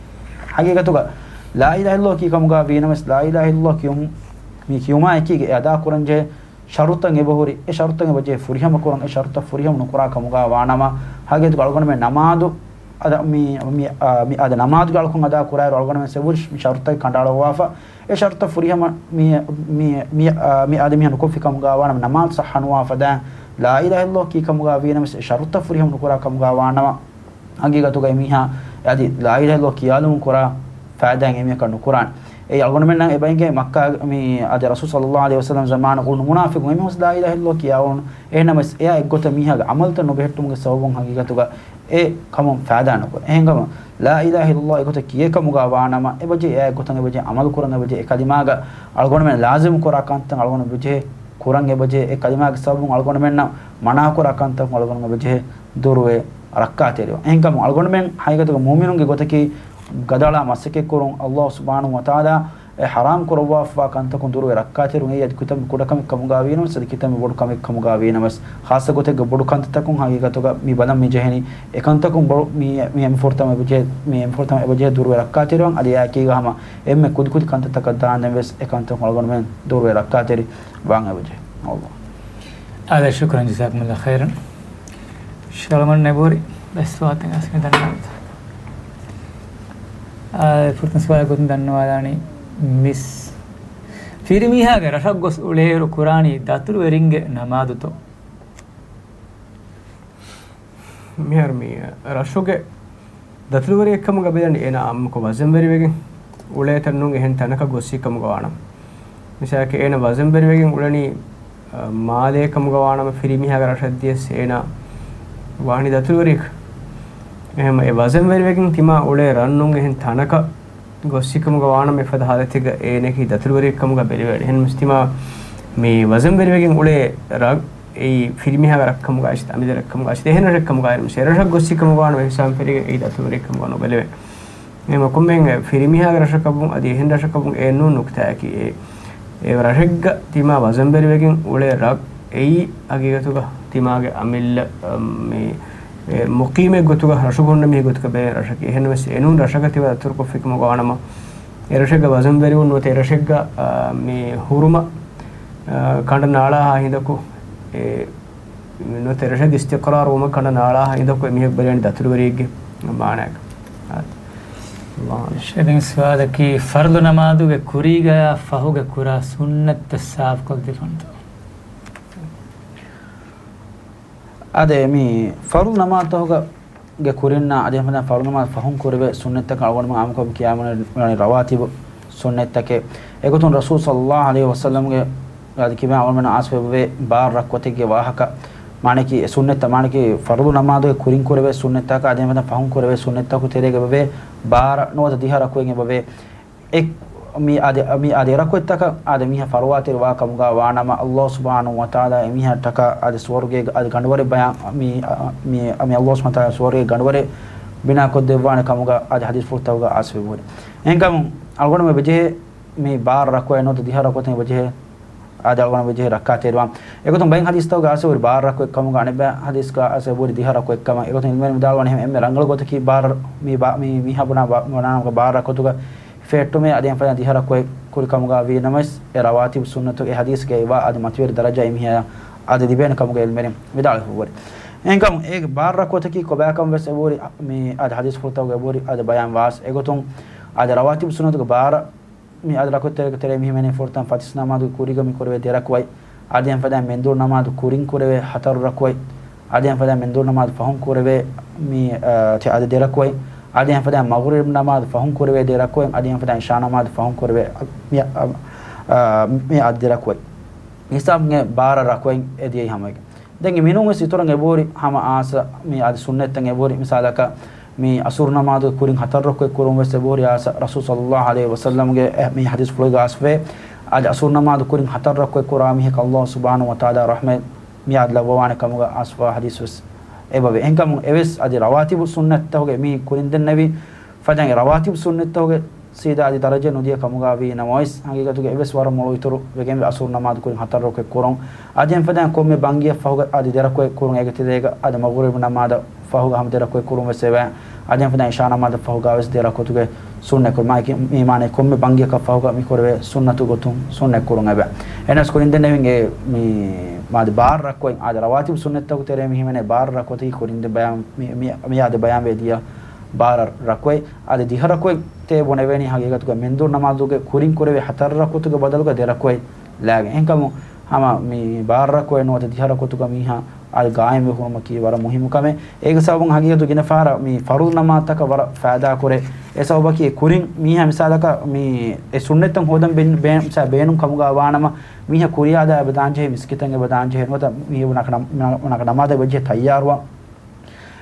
ހަގީގަތުގަ ލާ އިލާހަ އިއްލައްލާހު ކީ ކަމުގަ ވީނަމަވެސް، ލާ އިލާހަ އިއްލައްލާހު ކިޔުން މި ކިޔުމާ އެކީގެ އެ އަދާ ކުރަން ޖެހޭ ޝަރުތައް އެބަހުރި، އެ ޝަރުތައް އެބަޖެހޭ ފުރިހަމަ ކުރަން، އެ ޝަރުތައް ފުރިހަމަ ނުކުރާ ކަމުގަ ވާނަމަ، ހަގީގަތުގަ އަޅުގަނޑުމެން ނަމާދު އަދަ މި، މި، އާ، މި އަދަ ނަމާދުގެ އަޅުކަން އަދާ ކުރާއިރު އަޅުގަނޑުމެން އެބަހުރި މި ޝަރުތައް ކަނޑައަޅައްވާފަ، އެ ޝަރުތައް ފުރިހަމަ މި، މި، މި، އާ، މި އަދަ މިހާ ނުކޮށްފި ކަމުގަ ވާނަމަ ނަމާދު ޞައްޙަ ނުވާފަ ދާން ލާ އިލާހަ އިއްލައްލާހު ކީ ކަމުގަ ވީނަމަވެސް އެ ޝަރުތައް ފުރިހަމަ ނުކުރާ ކަމުގަ ވާނަމަ، ހަގީގަތުގަ އެމީހާ އަދި ލާ އިލާހަ އިއްލައްލާހު ކިޔާލުމުން ކުރާ ފައިދާއެއް އެމީހަކަށް ނުކުރާނެ. އެއީ އަޅުގަނޑުމެންނަށް އެބައިނގޭ މައްކާ މި އަދި ރަސޫލު ޞައްލައްލާހު ޢަލައިހި ވަސައްލަމް ޒަމާނުގަ ނުމުނާފިޤުން އެމީހުން ލާ އިލާހަ އިއްލައްލާހު ކިޔާ އޮންނަ. އެހެންނަމަވެސް އެއާ އެއްގޮތަށް މީހާގެ ޢަމަލުތައް ނުބެހެއްޓުމުގެ ސަބަބުން ހަގީގަތުގަ އެ ކަމުން ފައިދާ ނުކުރޭ. އެހެންކަމުން ލާ އިލާހަ އިއްލައްލާހު އެގޮތަށް ކިޔޭ ކަމުގަ ވާނަމަ އެބަޖެހޭ އެއާ އެއްގޮތަށް އެބަޖެހޭ ޢަމަލު ކުރަން އެބަޖެހޭ އެ ކަލިމާގަ އަޅުގަނޑުމެން ލާޒިމު ކުރާ ކަންތައް އަޅުގަނޑު އެބަޖެހޭ ކުރަން އެބަޖެހޭ އެ ކަލިމާގެ ސަބަބުން އަޅުގަނޑުމެންނަށް މަނާ ކުރާ ކަންތަކުން އަޅުގަނޑު އެބަޖެހޭ ދުރުވެ ރައްކާތެރިވާން. އެހެންކަމުން އަޅުގަނޑުމެން ހަގީގަތުގަ މުއުމިނުންގެ ގޮތަކީ ގަދައަޅާ މަސައްކަތްކުރުން، ﷲ ސުބްޙާނަހޫ ވަތަޢާލާ އެ ޙަރާމް ކުރައްވާފަވާ ކަންތަކުން ދުރުވެ ރައްކާތެރިވުން. އެއީ އަދި ކިތަންމެ ކުޑަކަމެއް ކަމުގަ ވީނަމަވެސް އަދި ކިތަންމެ ބޮޑު ކަމެއް ކަމުގަ ވީނަމަވެސް، ޚާއްޞަ ގޮތެއްގެ ބޮޑު ކަންތައްތަކުން ހަގީގަތުގަ މި ބަލަން މި ޖެހެނީ އެކަންތަކުން ބޮޑު މި، މި އެންމެ ފުރަތަމަ އެބަޖެހޭ، މި އެންމެ ފުރަތަމަ އެބަޖެހޭ ދުރުވެ ރައްކާތެރިވާން. އަދި އެއާއެކީގަ ހަމަ އެންމެ ކުދިކުދި ކަންތައްތަކަށް ދާންދެން ވެސް އެކަންތަކުން އަޅުގަނޑުމެން ދުރުވެ ރައްކާތެރި ވާން އެބަޖެހޭ. އާދެ، ޝުކުރަން، ޖަޒާކުމުﷲ ޚައިރަން. ޝަލަމަން ނެބޯރި ބެސް ވާތަން އަސްމި ދަންނަވަންތަ؟ އާ، ފުރަތަމަ ސުވާލު ގޮތުން ދަންނަވާލާނީ މިސް. ފިރިމީހާގެ ރަށަށް ގޮސް އުޅޭއިރު ކުރާނީ ދަތުރުވެރިންގެ ނަމާދުތޯ؟ މިހާރު މި ރަށުގެ ދަތުރުވެރިއެއްކަމުގަ ބެލެނީ އޭނާ އާއްމުކޮށް ވަޒަންވެރިވެގެން އުޅޭތަން ނޫން އެހެން ތަނަކަށް ގޮއްސި ކަމުގަ ވާނަމަ. މިސާލަކަށް އޭނަ ވަޒަންވެރިވެގެން އުޅެނީ، އަ، މާލޭ ކަމުގަ ވާނަމަ ފިރިމީހާގެ ރަށަށް ދިޔަސް އޭނާ ވާނީ ދަތުރުވެރިއެއް. އެހެން އެ ވަޒަންވެރިވެގެން ތިމާ އުޅޭ ރަށް ނޫން އެހެން ތަނަކަށް ގޮއްސިކަމުގަ ވާނަމަ އެފަދަ ހާލަތެއްގަ އޭނައަކީ ދަތުރުވެރިއެއްކަމުގަ ބެލެވޭނެ. އެހެން ތިމާ މި ވަޒަންވެރިވެގެން އުޅޭ ރަށް އެއީ ފިރިމީހާގެ ރަށްކަމުގައި އަމިއްލަ ރަށްކަމުގައި އެހެން ރަށެއްކަމުގައި އެ ރަށަށް ގޮއްސިކަމުގަ ވާނަމަ އެ ހިސާބުން ފެށިގެން އެއީ ދަތުރުވެރިއެއްކަމުގަ ނުބެލެވޭ. އެހެން ކޮންމެހެން ފިރިމީހާގެ ރަށަކަށްވުން އަދި އެހެން ރަށަކަށްވުން އެއްނޫން ނުކުތާއަކީ އެ، އެ ރަށެއްގަ ތިމާ ވަޒަންވެރިވެގެން އުޅޭ ރަށް އެއީ ހަގީގަތުގަ ތިމާގެ އަމިއްލަ، އަ، މި، އެ، މުޤީމެއް ގޮތުގަ ރަށުގަ ހުންނަ މީހެއް ގޮތުގަ ބެލެން ރަށަކީ. އެހެންނަމަވެސް އެނޫން ރަށަކަށް ތިމާ ދަތުރުކޮށްފިކަމުގަ ވާނަމަ އެ ރަށެއްގަ ވަޒަންވެރިވުން ނުވަތަ އެ ރަށެއްގަ، އަ، މި ހުރުމަށް، އަ، ކަނޑަ ނާޅާހާ ހިނދަކު އެ ނުވަތަ އެ ރަށެއްގަ އިސްތިޤްރާރު ވުމަށް ކަނޑަ ނާޅާހާ ހިނދަކު އެ މީހަކު ބެލެވޭނީ ދަތުރުވެރިއެއްގެ މާނައަކަށް. އާދެ. އައްލާހު އަޢްލަމް. ޝެދިން ސުވާލަކީ، ފަރުޟު ނަމާދުގެ ކުރީގަޔާ ފަހުގެ ކުރާ ސުންނަތްތައް ސާފުކޮށްދެއްވަންތޯ؟ އާދެ، މި ފަރުޟު ނަމާދުތަކުގެ ކުރިންނާ އަދި އެހެން ފަރުޟު ނަމާދު ފަހުން ކުރެވޭ ސުންނަތްތަކަށް އަޅުގަނޑުމެން އާއްމުކޮށް ކިޔާ މި ވަނީ ރަވާތިބު ސުންނަތްތަކެއް. އެގޮތުން ރަސޫލު ޞައްލައްލާހު ޢަލައިހި ވަސައްލަމްގެ އަދި ކިބައިން އަޅުގަނޑުމެންނަށް އައިސްފައި އެބަވޭ ބާރަ ރަކުޢަތެއްގެ ވާހަކަ، މާނައަކީ އެ ސުންނަތްތައް، މާނައަކީ ފަރުޟު ނަމާދުގެ ކުރިން ކުރެވޭ ސުންނަތްތަކާ އަދި އެހެން ފަހުން ކުރެވޭ ސުންނަތްތަކުގެ ތެރޭގަ އެބަވޭ ބާރަ ނުވަތަ ދިހަ ރަކުޢަތް އެބަވޭ. އެ، މި އާދެ، މި އާދެ ރަކުޢަތްތަކަށް އާދެ މީހާ ފަރުވާތެރި ވާ ކަމުގަ ވާނަމަ، އައްލާހު ސުބްޙާނަހޫ ވަތަޢާލާ އެ މީހާ ޓަކާ އާދެ ސުވަރުގޭގެ އާދެ ގަނޑުވަރެއް ބަޔާން، މި، މި، މި އައްލާހު ސުބްޙާނަހޫ ވަތަޢާލާ ސުވަރުގޭގެ ގަނޑުވަރެއް ބިނާކޮށްދެއްވާނެ ކަމުގަ އާދެ ޙަދީޘްފުޅުތަކުގަ އައިސްފައި އެބަހުރި. އެހެންކަމުން އަޅުގަނޑުމެން އެބަޖެހޭ މި ބާރަ ރަކުޢަތް ނުވަތަ ދިހަ ރަކުޢަތެއް އެބަޖެހޭ، އާދެ އަޅުގަނޑުމެން އެބަޖެހޭ ރައްކާތެރިވާން. އެގޮތުން ބައެއް ޙަދީޘްތަކުގަ އައިސްފައި އެބަހުރި ބާރަ ރަކުޢަތް ކަމުގަ، އަނެއްބައި ޙަދީޘްގަ އައިސްފައި އެބަހުރި ދިހަ ރަކުޢަތް ކަމަށް. އެގޮތުން ޢިލްމުވެރިން ވިދާޅުވަނީ އެންމެ ރަނގަޅު ގޮތަކީ ބާރަ، މި ބާ، މި، މީހާ ބުނާ ބާ، ބުނާނަމަ ބާރަ ރަކުޢަތުގަ ފެއްޓުމޭ އަދި އެހެން ފަދައިން ދިހަ ރަކުޢަތް ކުރި ކަމުގަ ވީނަމަވެސް، އެ ރަވާތިބު ސުންނަތުގެ އެ ޙަދީޘްގައިވާ އަދި މަތިވެރި ދަރަޖަ އެމީހާޔަށް އަދި ލިބޭނެ ކަމުގަ ޢިލްމުވެރިން ވިދާޅުވެފައި އެހެންކަމުން އެ ބާރަ ރަކުޢަތަކީ ކޮބާކަމަށް ވެސް އެބަހުރި މި އަދި ޙަދީޘްފުޅުތަކުގަ އެބަހުރި އަދި ބަޔާން ވާސް. އެގޮތުން އަދި ރަވާތިބު ސުންނަތުގެ ބާރަ މި އަދި ރަކުޢަތްތެރޭގެ ތެރޭ މީހެއް މެނޭ ފުރަތަމަ ފަތިސް ނަމާދު ކުރީގަ މި ކުރެވޭ ދެ ރަކުޢަތް، އަދި އެހެން ފަދައިން މެންދުރު ނަމާދު ކުރިން ކުރެވޭ ހަތަރު ރަކުޢަތް، އަދި އެހެން ފަދައިން މެންދުރު ނަމާދު ފަހުން ކުރެވޭ މި، އަ، ތި އަދި ދެ ރަކުޢަތް، އަދި އެހެން ފަދައިން މަޣުރިބް ނަމާދު ފަހުން ކުރެވޭ ދެ ރަކުޢަތް، އަދި އެހެން ފަދައިން އިޝާ ނަމާދު ފަހުން ކުރެވޭ މި، އަ، އަ، މި އަދި ދެ ރަކުޢަތް. ހިސާބުން އެ ބާރަ ރަކުޢަތް އެ ދިޔައީ ހަމައެކަނި. ދެން އެ މިނޫން ވެސް އިތުރަށް އެބަހުރި ހަމަ އާސަ މި އަދި ސުންނަތްތައް އެބަހުރި. މިސާލަކަށް މި އަސުރު ނަމާދު ކުރިން ހަތަރު ރަކުޢަތް ކުރުން ވެސް އެބަހުރި އާސަ ރަސޫލު ޞައްލައްލާހު ޢަލައިހި ވަސައްލަމްގެ އެ މި ޙަދީޘްފުޅުގަ އައިސްފައި އަދި އަސުރު ނަމާދު ކުރިން ހަތަރު ރަކުޢަތް ކުރާ މީހަކަށް އައްލާހު ސުބްޙާނަހޫ ވަތަޢާލާ ރަޙްމަތް މިއާދު ލައްވަވާނެ ކަމުގަ އައިސްފައި ޙަދީޘް ވެސް އެބަވޭ. އެހެންކަމުން އެވެސް އަދި ރަވާތިބު ސުންނަތްތަކުގެ މި ކުރިން ދެންނެވި ފަދައިން ރަވާތިބު ސުންނަތްތަކުގެ ސީދާ އަދި ދަރަޖަ ނުދިޔަ ކަމުގަ ވީ ނަމަވެސް، ހަގީގަތުގަ އެވެސް ވަރަށް މޮޅު އިތުރު ވެގެންވޭ އަސުރު ނަމާދު ކުރިން ހަތަރު ރަކުޢަތް ކުރުން. އަދި އެހެން ފަދައިން ކޮންމެ ބަންގިއަށް ފަހުގަ އަދި ދެ ރަކުޢަތް ކުރުން އޭގެ ތެރޭގަ އަދި މަޣުރިބު ނަމާދަށް ފަހުގަ ހަމަ ދެ ރަކުޢަތް ކުރުން ވެސް އެބަ އަދި އެފަދަ އިޝާ ނަމާދަށް ފަހުގާވެސް ދެ ރަކުޢަތުގެ ސުންނަތް ކުރުން. މާ އެކި މީ މާނަ ކޮންމެ ބަންގިއަކަށް ފަހުގަ މި ކުރެވޭ ސުންނަތު ގޮތުން ސުންނަތް ކުރުން އެބަ. އެހެނަސް ކުރިން ދެންނެވިން އެ މީ މާދެ ބާރަ ރަކުޢަތް އާދެ ރަވާތިބު ސުންނަތްތަކު ތެރޭ މި ހިމެނޭ ބާރަ ރަކުޢަތަކީ ކުރިން ދެ ބަޔާން މި، މި، މި އާދެ ބަޔާން ވެ ދިޔަ ބާރަ ރަކުޢަތް. އާދެ ދިހަ ރަކުޢަތް ތޭ ބުނެވޭނީ ހަގީގަތުގަ މެންދުރު ނަމާދުގެ ކުރިން ކުރެވޭ ހަތަރު ރަކުޢަތުގެ ބަދަލުގަ ދެ ރަކުޢަތް ލާގެން. އެހެންކަމުން ހަމަ މި ބާރަ ރަކުޢަތް ނުވަތަ ދިހަ ރަކުޢަތުގަ މީހާ އަދި ގާއިމްވެ ހުރުމަކީ ވަރަށް މުހިއްމު ކަމެއް. އޭގެ ސަބަބުން ހަގީގަތު ގިނަ ފަހަރަށް މި ފަރުޟު ނަމާދުތަކަށް ވަރަށް ފައިދާކުރޭ. އެ ސަބަބަކީ އެ ކުރިން މީހާ މިސާލަކަށް މި އެ ސުންނަތްތައް ހޯދަން ބޭން-، ބޭ-، މިސާ ބޭނުން ކަމުގަ ވާނަމަ، މީހާ ކުރިއާދާ އެބަދާންޖެހޭ، މިސްކިތަށް އެބަދާންޖެހޭ ނުވަތަ މީ ނަމާދަށް ވެއްޖެ ތައްޔާރުވާ.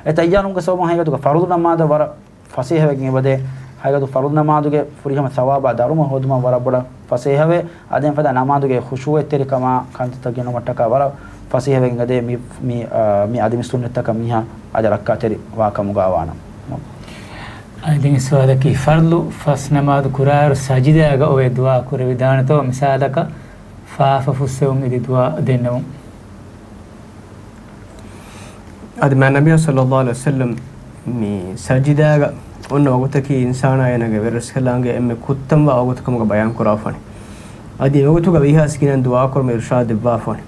އެ ތައްޔާރުވުމުގެ ސަބަބުން ހަގީގަތުގަ ފަރުޟު ނަމާދަށް ވަރަށް ފަސޭހަވެގެން އެބަދޭ. ހަގީގަތު ފަރުޟު ނަމާދުގެ ފުރިހަމަ ސަވާބާ ދަރުމަ ހޯދުމަށް ވަރަށް ބޮޑަށް ފަސޭހަވޭ. އަދި އެފަދަ ނަމާދުގެ ޚުޝޫޢަތްތެރިކަމާ ކަންތައްތައް ގެނުމަށްޓަކާ ވަރަށް ފަސޭހަވެގެން އެދޭ. މި، މި، އާ، މި އަދި މި ސުންނަތްތަކަށް މީހާ އަދި ރައްކާތެރި ވާ ކަމުގަ ވާނަމަ. އަދި ދެން ސުވާލަކީ، ފަރްޟު ފަސް ނަމާދު ކުރާއިރު ސަޖިދާގަ އޮވެ ދުޢާ ކުރެވިދާނެތޯ؟ މިސާލަކަށް ފާފަ ފުއްސެވުން އެދި ދުޢާ ދެންނެވުން. އަދި މާތް ނަބިއްޔާ ޞައްލައްލާހު ޢަލައިހި ވަސައްލަމް މި ސަޖިދާގަ އޮންނަ ވަގުތަކީ އިންސާނާ އޭނާގެ ވެރިރަސްކަލާނގެ އެންމެ ކުއްތަންވާ ވަގުތު ކަމުގަ ބަޔާން ކުރާފާނެ. އަދި އެ ވަގުތުގަ ވީހާސް ގިނައިން ދުޢާ ކުރުމަށް އިރުޝާދު ދެއްވާފާނެ.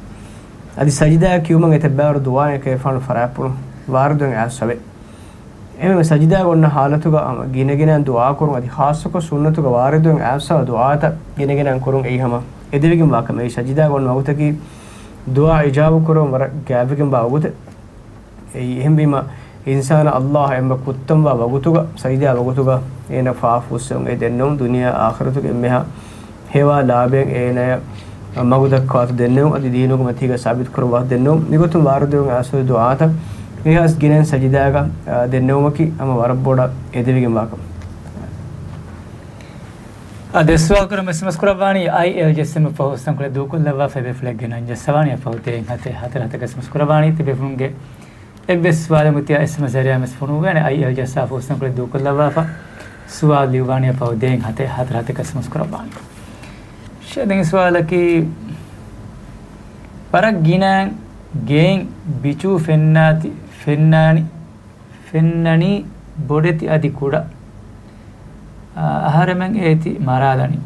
އަދި ސަޖިދާ ކިޔުމަށް އެތައް ބައިވަރު ދުޢާއެއް އެކަލޭގެފާނު ފަރާތްޕުޅުން ވާރިދުވެގެން އައިސްފަވޭ. އެހެންވެ ސަޖިދާގަ އޮންނަ ޙާލަތުގަ ހަމަ ގިނަގިނައިން ދުޢާ ކުރުން އަދި ޚާއްޞަކޮށް ސުންނަތުގަ ވާރިދުވެގެން އައިސްފަވާ ދުޢާތައް ގިނަގިނައިން ކުރުން އެއީ ހަމަ އެދެވިގެންވާ ކަމެއް. ސަޖިދާގަ އޮންނަ ވަގުތަކީ ދުޢާ އިޖާބަ ކުރުން ވަރަށް ގާތްވެގެންވާ ވަގުތެއް. އެއީ އެހެންވީމަ، އިންސާނާ ﷲ އާ އެންމެ ކުއްތަންވާ ވަގުތުގަ، ސަޖިދާ ވަގުތުގަ އޭނަ ފާފަ ފުއްސެވުން އެ ދެންނެވުން، ދުނިޔެ އާޚިރަތުގެ އެންމެހާ ހެވާ ލާބެއް އޭނަޔަށް މަގު ދައްކާތަ ދެންނެވުން، އަދި ދީނުގެ މަތީގަ ސާބިތު ކުރައްވާ ދެންނެވުން. މިގޮތުން ވާރިދުވެގެން އައިސްފަވާ ދުޢާތައް ވީހާސް ގިނައިން ސަޖިދާގަ، އާ، ދެންނެވުމަކީ ހަމަ ވަރަށް ބޮޑަށް އެދެވިގެންވާ ކަމެއް. އާ، ދެ ސުވާލު ކުރަން އެސްއެމްއެސް ކުރައްވާނީ އައިއެލްޖެއެސް އެމް އެފް ފަހު ސަންކުޅެ ދޫކޮށްލައްވާފަ އެބޭފުޅެއްގެ ނަން ޖައްސަވާނީ އެއް ފަހު ދޭއް ހަތެއް ހަތަރު ހަތަކަށް އެސްއެމްއެސް ކުރައްވާނީ. ތިބޭފުޅުންގެ އެއްވެސް ސުވާލެއް އޮތިއްޔާ އެސްއެމްއެސް ޒަރިއާ މެސް ފޮނުއްވާނެ އައިއެލްޖެއެސް އާ ފަހު ސަންކުޅެ ދޫކޮށްލައްވާފަ. ސުވާލު ލިޔުއްވާނީ އެއް ފަހު ދޭއް ހަތެއް ހަތަރު ހަތަކަށް އެސްއެމްއެސް ކުރައްވާނީ. ޝޭ ދެން ސުވާލަކީ، ވަރަށް ގިނަ ގެއިން ބިޗޫ ފެންނާތި، ފެންނާނި، ފެންނަނީ ބޮޑެތި އަދި ކުޑަ. އަ-، އަހަރެމެން އޭތި މަރާލަނީ.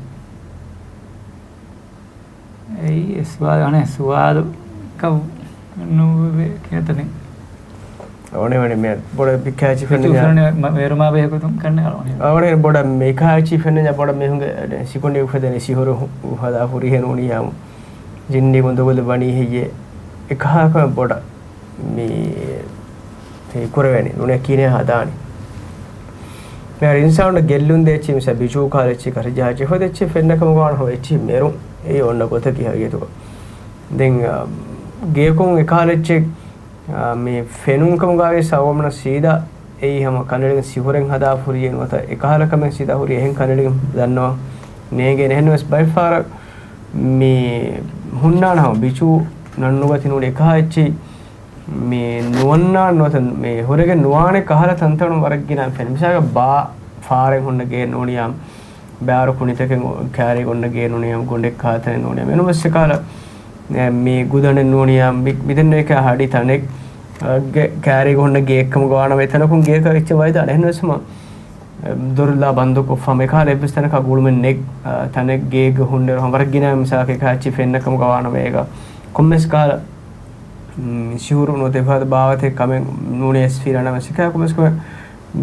އެއީ އެ ސުވާލު، އަނެއް ސުވާލު ކަ-، ނުވެ ކިޔަތަނެ. އަވަނެ ވަނެ މެ ބޮޑަ ބިކާޗި ފެންނަ. ފެންނަ މ-، މޭރުމާ ބޭކުދުން ކަންނެ އަވަނެ. އަވަނެ ބޮޑަ މިކާޗި ފެންނަ ބޮޑަ މެހުނގެ ސިކުނޑި އުފެދެނި ސިހުރު ހު-، ހަދާ ހުރިހެން ނޫނިޔާމު. ޖިންނި ގުނދުގުލު ވަނީ ހެއްޔޭ؟ އެކަހަކަ ބޮޑަ މި ހެ ކުރެވޭނެ ނޫނޭ ކިނެ ހަދާނެ. މިހާރު އިންސާނުން ގެއްލުން ދޭ އެއްޗި މިސާ ބިޖޫ ކާލެއްޗި ކަށި ޖަހާ އެއްޗި ފަދަ އެއްޗި ފެންނަ ކަމުގަ ވާން ހޯ އެއްޗި މެރު. އެއީ އޮންނަ ގޮތަކީ ހަގީގަތުގަ. ދެން، އަ، ގެޔަކުން އެކަހަލަ އެއްޗެއް، އަ، މި ފެނުން ކަމުގަވެސް އަވަމަނަ ސީދާ އެއީ ހަމަ ކަނޑިގެން ސިހުރެން ހަދާ ފުރިޔެއް ނުވަތަ އެކަހަލަ ކަމެއް ސީދާ ހުރި އެހެން ކަނޑިގެން ދަންނަވަން ނޭނގޭނެ. އެހެންވެސް ބައެއް ފަހަރަށް މި ހުންނާނެ ހަމަ ބިޗޫ ނަންނުގަތި ނޫނީ އެކަހަ އެއްޗި މި ނުވަންނާން ނުވަތަ މި ހުރެގެން ނުވާނެ ކަހަލަ ތަންތަނުން ވަރަށް ގިނަ ފެން. މިސާލަކަށް ބާ ފާރެއް ހުންނަ ގެއެއް ނޫނިޔާ، ބާރު ކުނިތަކެއް ކާރި ގޮންނަ ގެއެއް ނޫނިޔާ، ގޮނޑެއް ކާތަނެއް ނޫނިޔާ، އެންމެސް އެކަހަލަ، އެ، މި ގުދަނެއް ނޫނިޔާ، މި، މިދެންނެވި ކާ ހަޑި ތަނެއް، އަ، ގެ-، ކާރި ހުންނަ ގެއެއްކަމުގަ ވާނަމަ އެތަނަކުން ގެއަކަށް އެއްޗެއް ވައިދާނެ. އެހެންވެސް މަ ދޮރުލާ ބަންދުކޮށްފަ މިކާލަ އެއްވެސް ތަނަކާ ގުޅުމެއް ނެތް، އަ، ތަނެއް ގޭގަ ހުންނައިރު ހަމަ ވަރަށް ގިނަ މިސާލަކަށް އެކަހަ އެއްޗި ފެންނަ ކަމުގަ ވާނަމަ އޭގަ ކޮންމެސް ކާލަ، މް، ސިހުރު ނުވަތަ އެފަދަ ބާވަތެއް ކަމެއް ނޫނީ އެސްފީ ނަނަމެސް އެކަހަ ކޮންމެސް ކަމެއް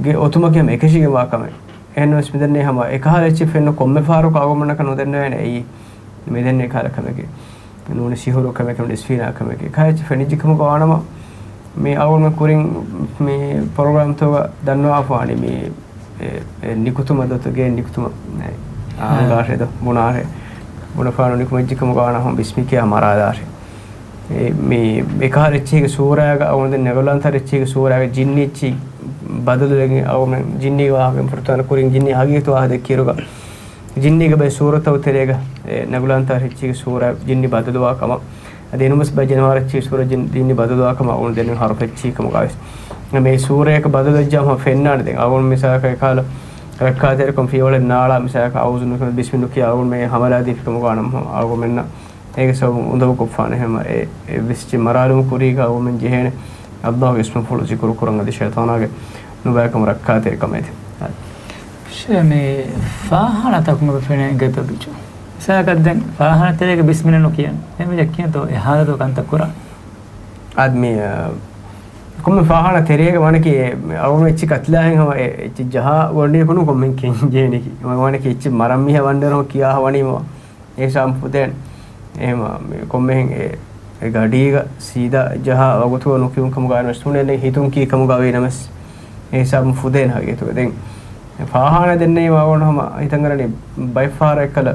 ގެ އޮތުމަކީ ހަމަ އެކަށީގެންވާ ކަމެއް. އެހެންވެސް މިދެންނެވި ހަމަ އެކަހަލަ އެއްޗެއް ފެންނަ ކޮންމެ ފަހަރަކު އަޅުގަނޑުމެންނަކަށް ނުދެންނެވޭނެ އެއީ. މިދެންނެވި ކާލަ ކަމެކޭ. ނޫނީ ސިހުރު ކަމެކޭ، ނޫނީ އެސްފީ ނާ ކަމެކޭ. އެކަހަ އެއްޗެއް ފެނިއްޖެ ކަމުގަ ވާނަމަ މި އަޅުގަނޑުމެން ކުރިން މި ޕްރޮގްރާމްތަކުގަ ދަންނަވާފަވާނީ މި އެ، އެ ނިކުތުމަށް ދޮތުގެ ނިކުތުމަށް، އެ، އާ. އާނގާށޭ ދޯ، ބުނާށޭ. ބުނެފާނު ނިކުމެއްޖެ ކަމުގަ ވާނަމަ ބިސްމި ކިޔާ މަރާލާށޭ. އެ، މި އެކަހަ އެއްޗެއްގެ ސޫރައިގަ އަޅުގަނޑުމެން ނަގަލާންތާ އެއްޗެއްގެ ސޫރައިގަ ޖިންނި އެއްޗި ބަދަލުވެގެން އަޅުގަނޑުމެން ޖިންނީ ވާހަކަ ފުރަތަމަ ކުރިން ޖިންނީ ހަގީގަތު ވާހަކަ ދެއްކިއިރުގަ ޖިންނީގެ ބައެއް ސޫރަތައް ތެރޭގަ، އެ، ނަގަލާންތާ އެއްޗެއްގެ ސޫރަ ޖިންނި ބަދަލުވާ ކަމަށް. އަދި އެނޫންވެސް ބައެއް ޖަނަވާރު އެއްޗެއްގެ ސޫރަ ޖިން-، ޖިންނި ބަދަލުވާ ކަމަށް އަޅުގަނޑު ދެންނެވި ހަރުފު އެއްޗެއް ކަމުގަވެސް. މި ސޫރައަކަށް ބަދަލުވެއްޖާމަ ފެންނާނެ. ދެން އަޅުގަނޑު މިސާލަކަށް އެކަހަލަ ރައްކާތެރިކޮށް ފިޔަވަޅެއް ނާޅާ މިސާލަކަށް އައޫޒު ބިސްމި ނުކިޔާ އަޅުގަނޑުމެން ހަމަލާ ދީފި ކަމުގަ ވާނަމަ އަޅުގަނޑުމެންނަށް އޭގެ ސަބަބުން އުނދަގޫކޮށްފާނެ. ހަމަ އެ، އެއްވެސް އެއްޗެއް މަރާލުމަށް ކުރީގަ އަޅުގަނޑުމެން ޖެހޭނެ ﷲ ގެ އިސްމު ފުޅު ޒިކުރު ކުރަން އަދި ޝައިޠާނާގެ ނުބައިކަމު ރައްކާތެރިކަމެތި. ޝޭ، މި ފާހާނާ ތަކުން އެބަ ފެނޭ ގެތަ ބިޗު؟ މިސާލަކަށް ދެން ފާހާނާ ތެރޭގަ ބިސްމިލްލާ ނުކިޔަން. ދެން މި ދެއްކިޔަންތޯ އެ ހާލަތު ކަންތައް ކުރާ. އާދެ މި، އަ، ކޮންމެ ފާހާނާ ތެރޭގަ ވާނެކި އަޅުގަނޑު އެއްޗި ކަތިލާހެން ހަމަ އެ، އެއްޗި ޖަހާ ގޮނޑިޔަކު ނޫން ކޮންމެހެން ކެންޖޭނެކި. ވާނެކި އެއްޗި މަރަން މީހާ ވަންނަރު ކިޔާ ވަނީމަ. އެ ހިސާބުން ފުދޭނެ. އެހެމަ މި ކޮންމެހެން އެ، އެ ގަޑީގަ ސީދާ ޖަހާ ވަގުތުގަ ނުކިޔުން ކަމުގަ ވެސް ނޫނޭ، ހިތުން ކީ ކަމުގަ ވީ ނަމަސް އެ ހިސާބުން ފުދޭނެ ހަގީގަތުގަ. ދެން ފާހާނާ ދެންނެވި މާގޮނޑު ހަމަ ހިތަށް އަރަނީ ބައެއް ފަހަރަށް އެއްކަލަ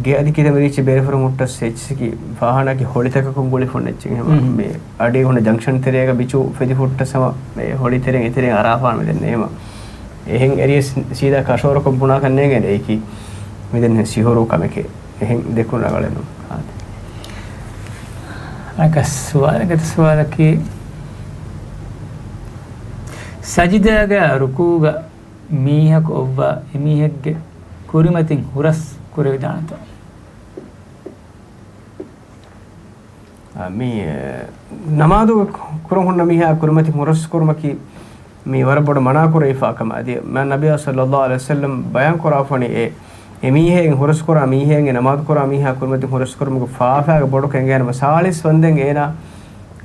ގެ އަދި ކިތަންމެ ރީއްޗި ބޭރުފުރުން ހުއްޓަސް އެއްޗިސްކި ފާހާނާކީ ހޮޅިތަކަކުން ގުޅިފަ އޮންނަ އެއްޗެއް ހަމަ. މި އަޑީ ހުންނަ ޖަންކްޝަން ތެރޭގަ ބިޗު ފެދި ހުއްޓަސް ހަމަ އެ ހޮޅި ތެރެއިން އެތެރެއިން އަރާފާނެ ދެންނެވި ހަމަ. އެހެން އެރިޔަސް ސީދާ ކަށަވަރަކަށް ބުނާކަށް ނޭނގޭނެ އެއީކީ. މި ދެން ސިހުރު ކަމެކޭ. އެހެން ދެކުން ރަނގަޅެއް ނޫން. އާދެ. އަނެއްކާ ސުވާލެއް، ގެތި ސުވާލަކީ، ސަޖިދާގަ ރުކޫގަ މީހަކު އޮއްވާ އެމީހެއްގެ ކުރިމަތިން ހުރަސް ކުރެވިދާނެތޯ؟ އާ، މި، އެ، ނަމާދު ކުރަން ހުންނަ މީހާ ކުރިމަތިން ހުރަސް ކުރުމަކީ، މި ވަރަށް ބޮޑަށް މަނާ ކުރެވިފާ ކަމެއް. އަދި މާ ނަބިއްޔާ ޞައްލައްލާހު ޢަލައިހި ވަސައްލަމް ބަޔާން ކުރާފަނީ އެ، އެ މީހެއް ހުރަސް ކުރާ މީހެއް އެ ނަމާދު ކުރާ މީހާ ކުރިމަތިން ހުރަސް ކުރުމުގެ ފާފައިގެ ބޮޑު ކެނގޭނަމަ ސާޅީސް ވަންދެން އޭނާ،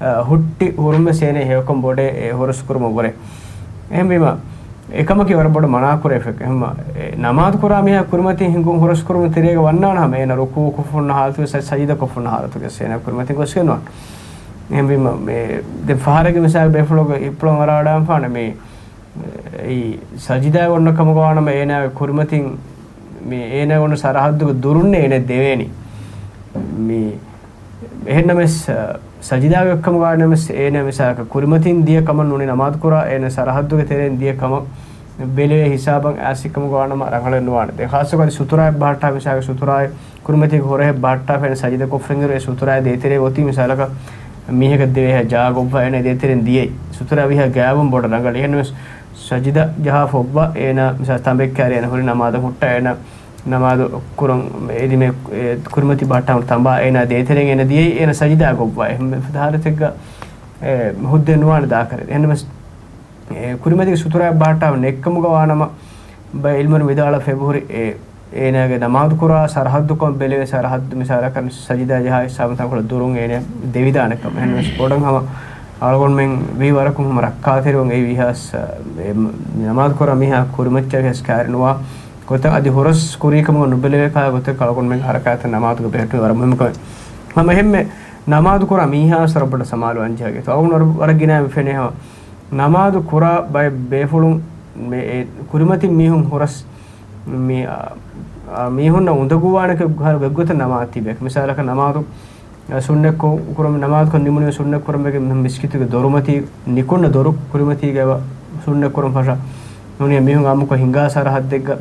އަ، ހުއްޓި ހުރުން ވެސް އޭނަ ހެޔޮކަން ބޮޑޭ އެ ހުރަސް ކުރުމަށް ވުރެ. އެހެންވީމަ، އެކަމަކީ ވަރަށް ބޮޑަށް މަނާ ކުރެވިފަ. އެހެންމަ، އެ ނަމާދު ކުރާ މީހާ ކުރިމަތިން ހިނގުން ހުރަސް ކުރުމުން ތެރޭގަ ވަންނާނެ ހަމަ އޭނަ ރުކޫ ކޮށްފަ ހުންނަ ހާލަތުގެ ސަ-، ސަޖިދަ ކޮށްފަ ހުންނަ ހާލަތުގެ އޭނަ ކުރިމަތިން ގޮސްގެން ނުވާނެ. އެހެންވީމަ، މި ދެން ފަހަރެއްގެ މިސާލު ބޭފުޅުން އިއްޕުޅަން އަރާ ވަޑާންފާނެ މި އެ ސަޖިދާގަ އޮންނަ ކަމުގަ ވާނަމަ އޭނާގެ ކުރިމަތިން މި އޭނާގެ އޮންނަ ސަރަހައްދުގެ ދުރުންނޭ އޭނަ ދެވޭނީ. މި އެހެންނަމަވެސް، އަ، ސަޖިދާގެ އޮތްކަމުގަ ވާނަމަވެސް އޭނާ މިސާލަކަށް ކުރިމަތިން ދިޔަ ކަމަށް ނޫނީ ނަމާދު ކުރާ، އޭނާ ސަރަހައްދުގެ ތެރެއިން ދިޔަ ކަމަށް ބެލެވޭ ހިސާބަށް އައިސް ކަމުގަ ވާނަމަ ރަނގަޅެއް ނުވާނެ. ދެން ޚާއްޞަކޮށް އަދި ސުތުރާއެއް ބަހައްޓާ މިސާލަކަށް ސުތުރާއެއް ކުރިމަތީގެ ހުރަހެއް ބަހައްޓާފަ އޭނަ ސަޖިދަ ކޮށްފައިންއިރު އެ ސުތުރާއެއް ދޭތެރޭ އޮތީ މިސާލަކަށް މީހަކަށް ދެވޭހާ ޖާގަ އޮއްވާ އޭނަ ދޭތެރެއިން ދިޔައީ. ސުތުރާ ވީހާ ގާތްވުން ބޮޑަށް ރަނގަޅީ. އެހެންނަމަވެސް ސަޖިދަ ޖަހާފަ އޮއްވާ އޭނަ މިސާލަކަށް ތަނބެއް ކާރި އޭނަ ހުރި ނަމާދަށް ހުއްޓާ އޭނަ ނަމާދު ކުރަން އެދިމެ، އެ، ކުރިމަތި ބަހައްޓާ ހުރި ތަނބާ އޭނާ ދޭތެރެއިން އޭނަ ދިޔައީ އޭނަ ސަޖިދާގަ އޮއްވާ. އެހެން ފަދަ ހާލަތެއްގަ، އެ، ހުއްދައެއް ނުވާނެ ދާކަށް. އެހެންނަމަވެސް، އެ، ކުރިމަތީގެ ސުތުރާއެއް ބަހައްޓާފަ ނެތްކަމުގަ ވާނަމަ، ބައެއް ޢިލްމުވެރިން ވިދާޅުވެފަ އެބަހުރި، އެ، އޭނާގެ ނަމާދު ކުރާ ސަރަހައްދުކަން ބެލެވޭ ސަރަހައްދު މިސާލަކަށް ސަޖިދާ ޖަހާ ހިސާބުން ތަންކޮޅެއް ދުރުން އޭނަ ދެވިދާނެ ކަމަށް. އެހެންނަމަވެސް ބޮޑަށް ހަމަ އަޅުގަނޑުމެން ވީ ވަރަކުން ހަމަ ރައްކާތެރިވަން އެއީ ވީހާވެސް، އެ، ނަމާދު ކުރާ މީހާ ކުރިމައްޗަށް ވިޔަސް ކާރި ނުވާ ގޮތަށް އަދި ހުރަސް ކުރީ ކަމުގަ ނުބެލެވޭ ކަހަލަ ގޮތަށް އަޅުގަނޑުމެން ހަރަކާތަށް ނަމާދުގަ ބެހެއްޓުން ވަރަށް މުހިއްމު ކަމެއް. ހަމަ އެހެންމެ ނަމާދު ކުރާ މީހާ ވެސް ވަރަށް ބޮޑަށް ސަމާލުވާން ޖެހޭ. އަޅުގަނޑު ވަރަށް، ވަރަށް ގިނައިން ފެނޭ ހަމަ ނަމާދު ކުރާ ބައެއް ބޭފުޅުން މި، އެ، ކުރިމަތިން މީހުން ހުރަސް މި، އާ، މީހުންނަށް އުނދަގޫވާނެ ގޮތަށް ނަމާދު ތިބޭ. މިސާލަކަށް ނަމާދު، އާ، ސުންނަތް ކު-، ކުރުމަށް ނަމާދުކޮށް ނިމުނީމަ ސުންނަތް ކުރުމުގެ މި މިސްކިތުގެ ދޮރުމަތީ ނިކުންނަ ދޮރު ކުރިމަތީގަ އެބަ ސުންނަތް ކުރަން ފަށާ. ނޫނީ މީހުން އާއްމުކޮށް ހިނގާ ސަރަހައްދެއްގަ،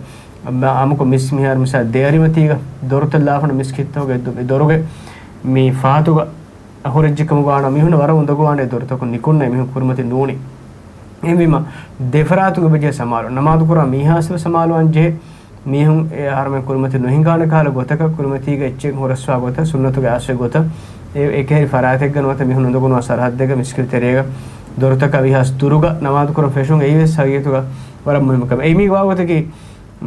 އާއްމުކޮށް މިސް މިހާރު މިސާލަކަށް ދެ އަރިމަތީގަ ދޮރުތައް ލާފަން މިސްކިތްތަކުގެ ދޮ-، ދޮރުގެ މި ފަހަތުގަ ހުރެއްޖެ ކަމުގަ ވާނަމަ މީހުންނަށް ވަރަށް އުނދަގޫވާނެ ދޮރުތަކުން ނިކުންނަ މީހުން ކުރިމަތިން ނޫނީ. އެހެންވީމަ ދެފަރާތުން އެބަޖެހޭ ސަމާލު. ނަމާދު ކުރާ މީހާ ވެސް ސަމާލުވާން ޖެހޭ. މީހުން އެ އަހަރުމެން ކުރިމަތިން ނުހިނގާނެ ކަހަލަ ގޮތަކަށް ކުރިމަތީގަ އެއްޗެއް ހުރަސްވާ ގޮތަށް ސުންނަތުގެ އަސްލު ގޮތަށް އެ އެކި އެކި ފަރާތެއްގަ ނުވަތަ މީހުން އުނދަގޫނުވާ ސަރަހައްދެއްގަ މިސްކިތު ތެރޭގަ ދޮރުތަކާ ވީހާވެސް ދުރުގަ ނަމާދު ކުރަން ފެށުން އެއީވެސް ހަގީގަތުގަ ވަރަށް މުހިއްމު ކަމެއް. އެއީ މި ވާގޮތަކީ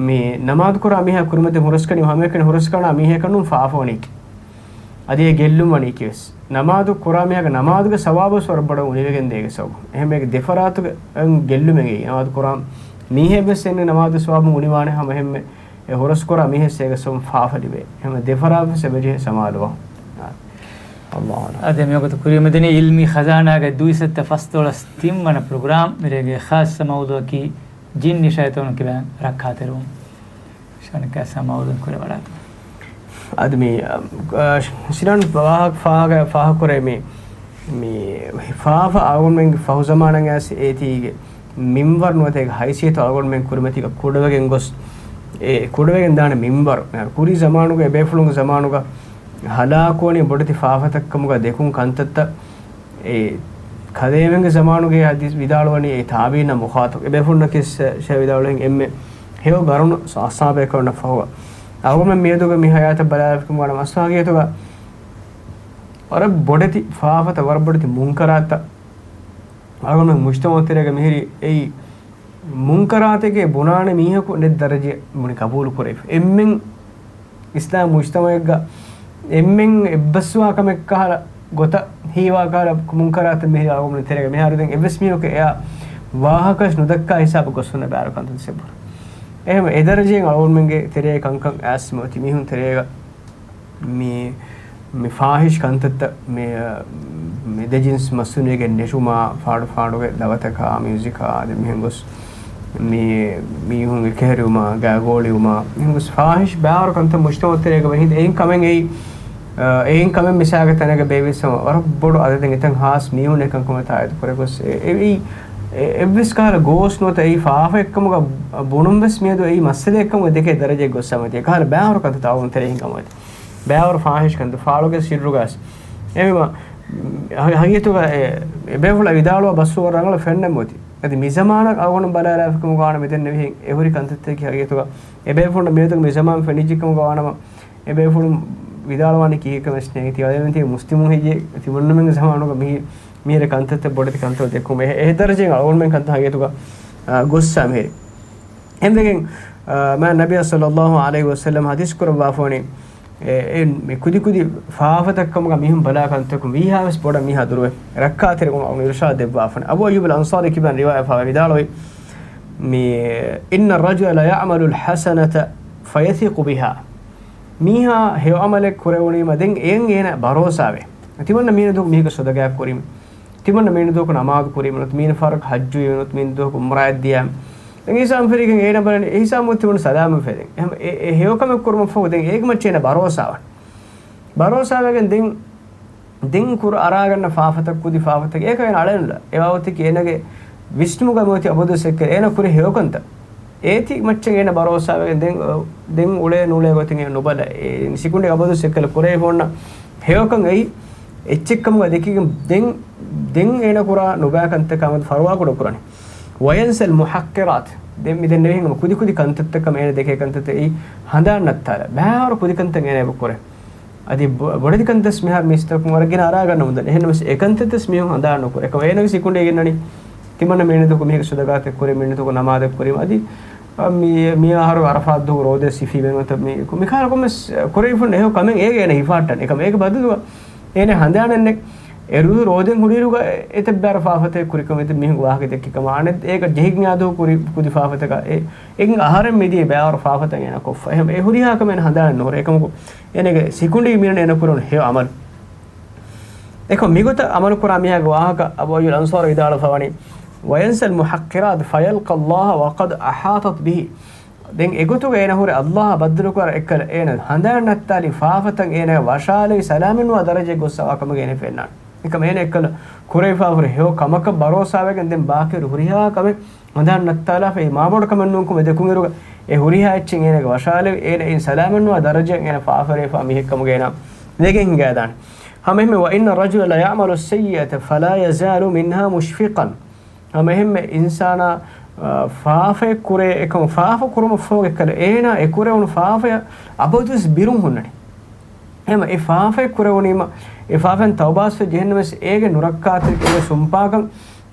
މި ނަމާދު ކުރާ މީހާ ކުރިމަތިން ހުރަސްކަނީ ހަމައެކަނި ހުރަސްކަނާ މީހަކަށް ނޫން ފާފަވަނީކީ. އަދި އެ ގެއްލުން ވަނީކީވެސް. ނަމާދު ކުރާ މީހާގެ ނަމާދުގެ ސަވާބުވެސް ވަރަށް ބޮޑަށް އުނިވެގެން ދޭ އޭގެ ސަބަބުން. އެހެންވެ އޭގެ ދެފަރާތުގެ ގެއްލުމެއް އެއީ. ނަމާދު ކުރާ މީހެއްވެސް އެންމެ ނަމާދު ސަވާބުން އުނިވާނެ ހަމަ އެހެންމެ އެ ހުރަސް ކުރާ މީހެއް އޭގެ ސަބަބުން ފާފަ ލިބޭ. އެހެންވެ ދެފަރާތުވެސް އެބަޖެހޭ ސަމާލުވާން. އާ. އައްލާހު އަޢުލަމް. އަދި މިވަގުތު ކުރިއަށް މިދަނީ ޢިލްމީ ޚަޒާނާގެ ދުއިސައްތަ ފަސްދޮޅަސް ތިންވަނަ ޕްރޮގްރާމް. މިރޭގެ ޚާއްޞަ މައުޟޫޢަކީ ޖިންނި ޝައިޠާނުން ކިބައިން ރައްކާތެރިވުން. ޝާނިކާ ސާ މައުޟޫޢުން ކުރެވަޑާތޯ؟ އަދި މި، އަ، ސިނާން ވާހަކަ ފާހަގަ، ފާހަގަކުރޭ މި، މި ފާފަ އަޅުގަނޑުމެންގެ ފަހު ޒަމާނަށް އައިސް އޭތީގެ މިންވަރު ނުވަތަ އޭގެ ހައިސިއްޔަތު އަޅުގަނޑުމެން ކުރިމަތީގަ ކުޑަވެގެން ގޮސް، އެ ކުޑަވެގެން ދާނެ މިންވަރު. ކުރީ ޒަމާނުގަ އެބޭފުޅުންގެ ޒަމާނުގަ ހަލާކުވަނީ ބޮޑެތި ފާފަތައްކަމުގަ ދެކުން ކަންތައްތައް އެ ކަލޭމެންގެ ޒަމާނުގެ ޙަދީޘް ވިދާޅުވަނީ އެ ތާބީންނަށް މުޚާޠަބް. އެބޭފުޅުންނަކީ ޝޭޚް ވިދާޅުވިހެން އެންމެ ހެޔޮ ގަރުނު ޞަ-، ޞަޙާބައެއްކަމަށް ފަހުގަ. އަޅުގަނޑުމެން މިއަދުގެ މި ޙަޔާތަށް ބަލާލާފަ ވާނަމަ އަސްލު ހަގީގަތުގަ ވަރަށް ބޮޑެތި ފާފަތައް، ވަރަށް ބޮޑެތި މުންކަރާތްތައް އަޅުގަނޑުމެން މުޖްތަމަޢު ތެރޭގަ މިހިރީ އެއީ މުންކަރާތެކޭ ބުނާނެ މީހަކު ނެތް ދަރަޖައެއް ބުނި ޤަބޫލު ކުރެވިފަ. އެންމެން އިސްލާމް މުޖްތަމަޢެއްގަ އެންމެން އެއްބަސްވާ ކަމެއް ކަހަލަ ގޮތަށް ހީވާ ކަހަލަ މުންކަރާތެއް މިހިރީ އަޅުގަނޑު ތެރޭގަ. މިހާރު ދެން އެއްވެސް މީހަކު އެއާ ވާހަކައަށް ނުދައްކާ ހިސާބަށް ގޮސް ހުންނަ ބާރު ކަންތައް ސެބުރ. އެހެން އެ ދަރަޖައިން އަޅުގަނޑުމެންގެ ތެރޭ ކަންކަން އައިސް މިއޮތީ މީހުން ތެރޭގަ މި، މި ފާހިޝް ކަންތައްތައް މި، މި ދެ ޖިންސް މަސްތުންވެގެން ނެށުމާ، ފާޑު ފާޑުގެ ދަވަތަކާ، މިއުޒިކާ، އަދި މިހެން ގޮސް މި މީހުން އެކަހެރިވުމާ، ގާގޯޅިވުމާ، މިހެން ގޮސް ފާހިޝް ބާރު ކަންތައް މުޖްތަމަޢު ތެރޭގަ ވެހިނދެ އެއިން ކަމެއް އެއީ، އެއިން ކަމެއް މިސާގެ ތަނެގަ ބޭއްވިއްސަމަ ވަރަށް ބޮޑު އަދަދެއް އެތަން ހާސް މީހުން އެކަންކަމަށް ތާއީދު ކުރެ ގޮސް އެ، އެއީ، އެ، އެއްވެސް ކަހަލަ ގޯސް ނުވަތަ އެއީ ފާފައެއްކަމުގަ ބުނުން ވެސް މިއަދު އެއީ މައްސަލައެއްކަމުގަ ދެކޭ ދަރަޖައެއް ގޮއްސަމަތީ. އެކަހަލަ ބާރު ކަންތައް ތާވުން ތެރެއިން ކަމަށް ބާވަރު ފާހިޝް ކަންތައް ފާޅުގެ ސިއްރުގަސް. އެމީމަ ހަ-، ހަގީގަތުގަ އެ، އެބޭފުޅާ ވިދާޅުވާ ބަސްފުޅު ރަނގަޅަށް ފެންނަމުތި. އަދި މިޒަމާނަށް އަޅުގަނޑު ބަލާލާފިކަމުގަ ވާނަމަ މިދެންނެވިހެން އެ ހުރި ކަންތައްތަކީ ހަގީގަތުގަ އެބޭފުޅުން މިއަދު މިޒަމާން ފެނިއްޖެކަމުގަ ވާނަމަ އެބޭފުޅުން ވިދާޅުވާނީ ކީކޭކަމެއް ނޭނގެ ތި އަދެމެން ތި މުސްލިމުން ހެއްޔޭ؟ ތިމަންނަމެންގެ ޒަމާނުގަ މި، މިހިރަ ކަންތައްތައް ބޮޑެތި ކަންތައް ދެއްކުމެ އެ، އެ ދަރަޖައިން އަޅުގަނޑުމެން ކަންތައް ހަގީގަތުގަ، އާ، ގޮއްސާ މިހިރި. އެންވެގެން، އާ، މާ ނަބިއްޔާ ޞައްލައްލާހު ޢަލައިހި ވަސައްލަމް ޙަދީޘް ކުރައްވާފަވަނީ، އެ، އެ، މި ކުދިކުދި ފާފަތައްކަމުގަ މީހުން ބަލާ ކަންތަކުން ވީހާވެސް ބޮޑަށް މީހާ ދުރުވެ ރައްކާތެރިކަމުން އިރުޝާދު ދެއްވާފަން. އަބޫ އައްޔޫބުލް އަންޞާރީ ކިބާން ރިވާޔަތް ފާވެ ވިދާޅުވި، މި، إن الرجل ليعمل الحسنة فيثق بها. މީހާ ހެޔޮ ޢަމަލެއް ކުރެވުނީމަ ދެން އެއަށް އޭނަ ބަރޯސާވޭ. ތިމަންނަ މީނަ ދުވަހު މީހަކަށް ޞަދަގާ ކުރީމަ. ތިމަންނަ މީނަ ދުވަހަކު ނަމާދު ކުރީމަ ނުވަތަ މީނަ ފަހަރަކު ޙައްޖު ވީމަ ނުވަތަ މީނަ ދުވަހަކު ޢުމްރާއަށް ދިޔާމަ. ދެން ހިސާބު ފެށިގެން އޭނަ ބަލަނީ އެ ހިސާބު ތިމަން ސަލާމަތް ފެދެން. އެހެން އެ، އެ ހެޔޮކަމެއް ކުރުމަށް ފަހު ދެން އޭގެ މައްޗަށް އޭނަ ބަރޯސާވާނެ. ބަރޯސާވެގެން ދެން، ދެން ކުރ އަރާގަންނަ ފާފަތައް ކުދި ފާފަތަކެއް އޭކަ އޭނަ އަޅައެއްނުލާ. އެ ވާހަކަތަކީ އޭނަގެ ވިސްނުމުގަ މިއޮތީ އަބަދުވެސް އެއްކަލަ އޭނަ ކުރި ހެޔޮކަންތައް. އޭތި މައްޗަށް އޭނަ ބަރޯސާވެގެން ދެން، ދެން އުޅޭ ނޫޅޭ ގޮތެއް އޭނަ ނުބަލަ. އެ ސިކުނޑި އަބަދުވެސް އެއްކަލަ ކުރެވިފަ އޮންނަ ހެޔޮކަން އެއީ އެއްޗެއްކަމުގަ ދެކިގެން ދެން، ދެން އޭނަ ކުރާ ނުބައި ކަންތަކާ މެދު ފަރުވާކުޑަ ކުރަނީ. وينسى المحقرات. ދެން މި ދެންނެވިހެން ކުދި ކުދި ކަންތައްތައް ކަމަށް އޭނަ ދެކޭ ކަންތައްތައް އެއީ ހަނދާން ނައްތާލާ. ބައިވަރު ކުދި ކަންތައް އޭނަ އެބަ ކުރޭ. އަދި ބޮ-، ބޮޑެތި ކަންތައް މިހާރު މީސްތަކުން ވަރަށް ގިނަ އަރާގަންނަމުން ދަނީ. އެހެންނަމަވެސް އެ ކަންތައްތައް މީހުން ހަނދާން ނުކުރޭ. އެކަމަށް އޭނަގެ ސިކުނޑީ ގެންނަނީ ތިމަންނަ މީނަ ދުވަހަކު މީހަކަށް ޞަދަގާތެއް ކުރޭ، މީނަ ދުވަހަކު ނަމާދެއް ކުރީމަ. އަދި، އަ، މި، މި އަހަރު ޢަރަފާތް ދުވަހު ރޯދަ ސިފީމެއް ނުވަތަ މި، މި ކަހަލަ ކޮންމެސް ކުރެވިފަ އޮންނަ އެހެން ކަމެއް އޭގެ އޭނަ ހިފާއްޓަން. އެކަމަށް އޭގެ ބަދަލުގަ އޭނަ ހަނދާނެއް ނެތް. އެ ރުދު ރޯދައިން ހުރިއިރުގަ އެތައް ބާރަ ފާފަތައް ކުރިކަމަށް އެތައް މީހުންގެ ވާހަކަ ދެއްކި ކަމަށް އަނެއް އޭގަ ޖެހިގެން އާދު ކުރި ކުދި ފާފަތަކަށް އެ، އެ އަހަރެން މިދިޔަ ބާރަ ފާފަތައް އޭނަ ކޮށްފަ. އެހެން އެ ހުރިހާ ކަމެއް ހަނދާނެއް ނުހުރޭ. އެކަމަކު އޭނަގެ ސިކުނޑީ މީނަ އޭނަ ކުރެވުނު ހެޔޮ ޢަމަލު. އެކަމަ މިގޮތަށް ޢަމަލު ކުރާ މީހާގެ ވާހަކަ އަބޫ އައްޔޫބުލް އަންޞާރީ ވިދާޅުވެފަ ވަނީ، وينسى المحقرات فيلقى الله وقد أحاطت به. ދެން އެގޮތުގަ އޭނަ ހުރެ ﷲ އާ ބައްދަލުކުރާ އެއްކަލަ އޭނަ ހަނދާން ނައްތާލި ފާފަތައް އޭނަ ވަށާލެވި ސަލާމަތްނުވާ ދަރަޖައެއް ގޮއްސަވާ ކަމުގަ އޭނަ ފެންނާނެ. އެކަމަ އޭނަ އެއްކަލަ ކުރެވިފާ ހުރި ހެޔޮ ކަމަކަށް ބަރޯސާވެގެން ދެން ބާކީ ހުރިހާ ކަމެއް ހަނދާން ނައްތާލާފައި މާބޮޑު ކަމެއް ނޫންކަމަށް ދެކުންއިރުގަ އެ ހުރިހާ އެއްޗެއް އޭނަގެ ވަށާލެވި އޭނަ އިން ސަލާމަތްނުވާ ދަރަޖައަށް އޭނަ ފާފަރޭފާ މީހެއްކަމުގަ އޭނަ ވެގެން ހިނގާދާނެ. ހަމައެހެންމެ، وإن الرجل ليعمل السيئة فلا يزال منها مشفقا. ހަމައެހެންމެ އިންސާނާ، އާ، ފާފައެއް ކުރޭ އެކަމު ފާފަ ކުރުމަށްފަހު އެއްކަލަ އޭނާ އެ ކުރެވުނު ފާފަޔަށް އަބަދުވެސް ބިރުން ހުންނަނީ. އެހެންމަ އެ ފާފައެއް ކުރެވުނީމަ އެ ފާފައިން ތައުބާސްވެ ޖެހެންނަމަވެސް އޭގެ ނުރައްކާތެރިކަމުގެ ސުންޕާކަން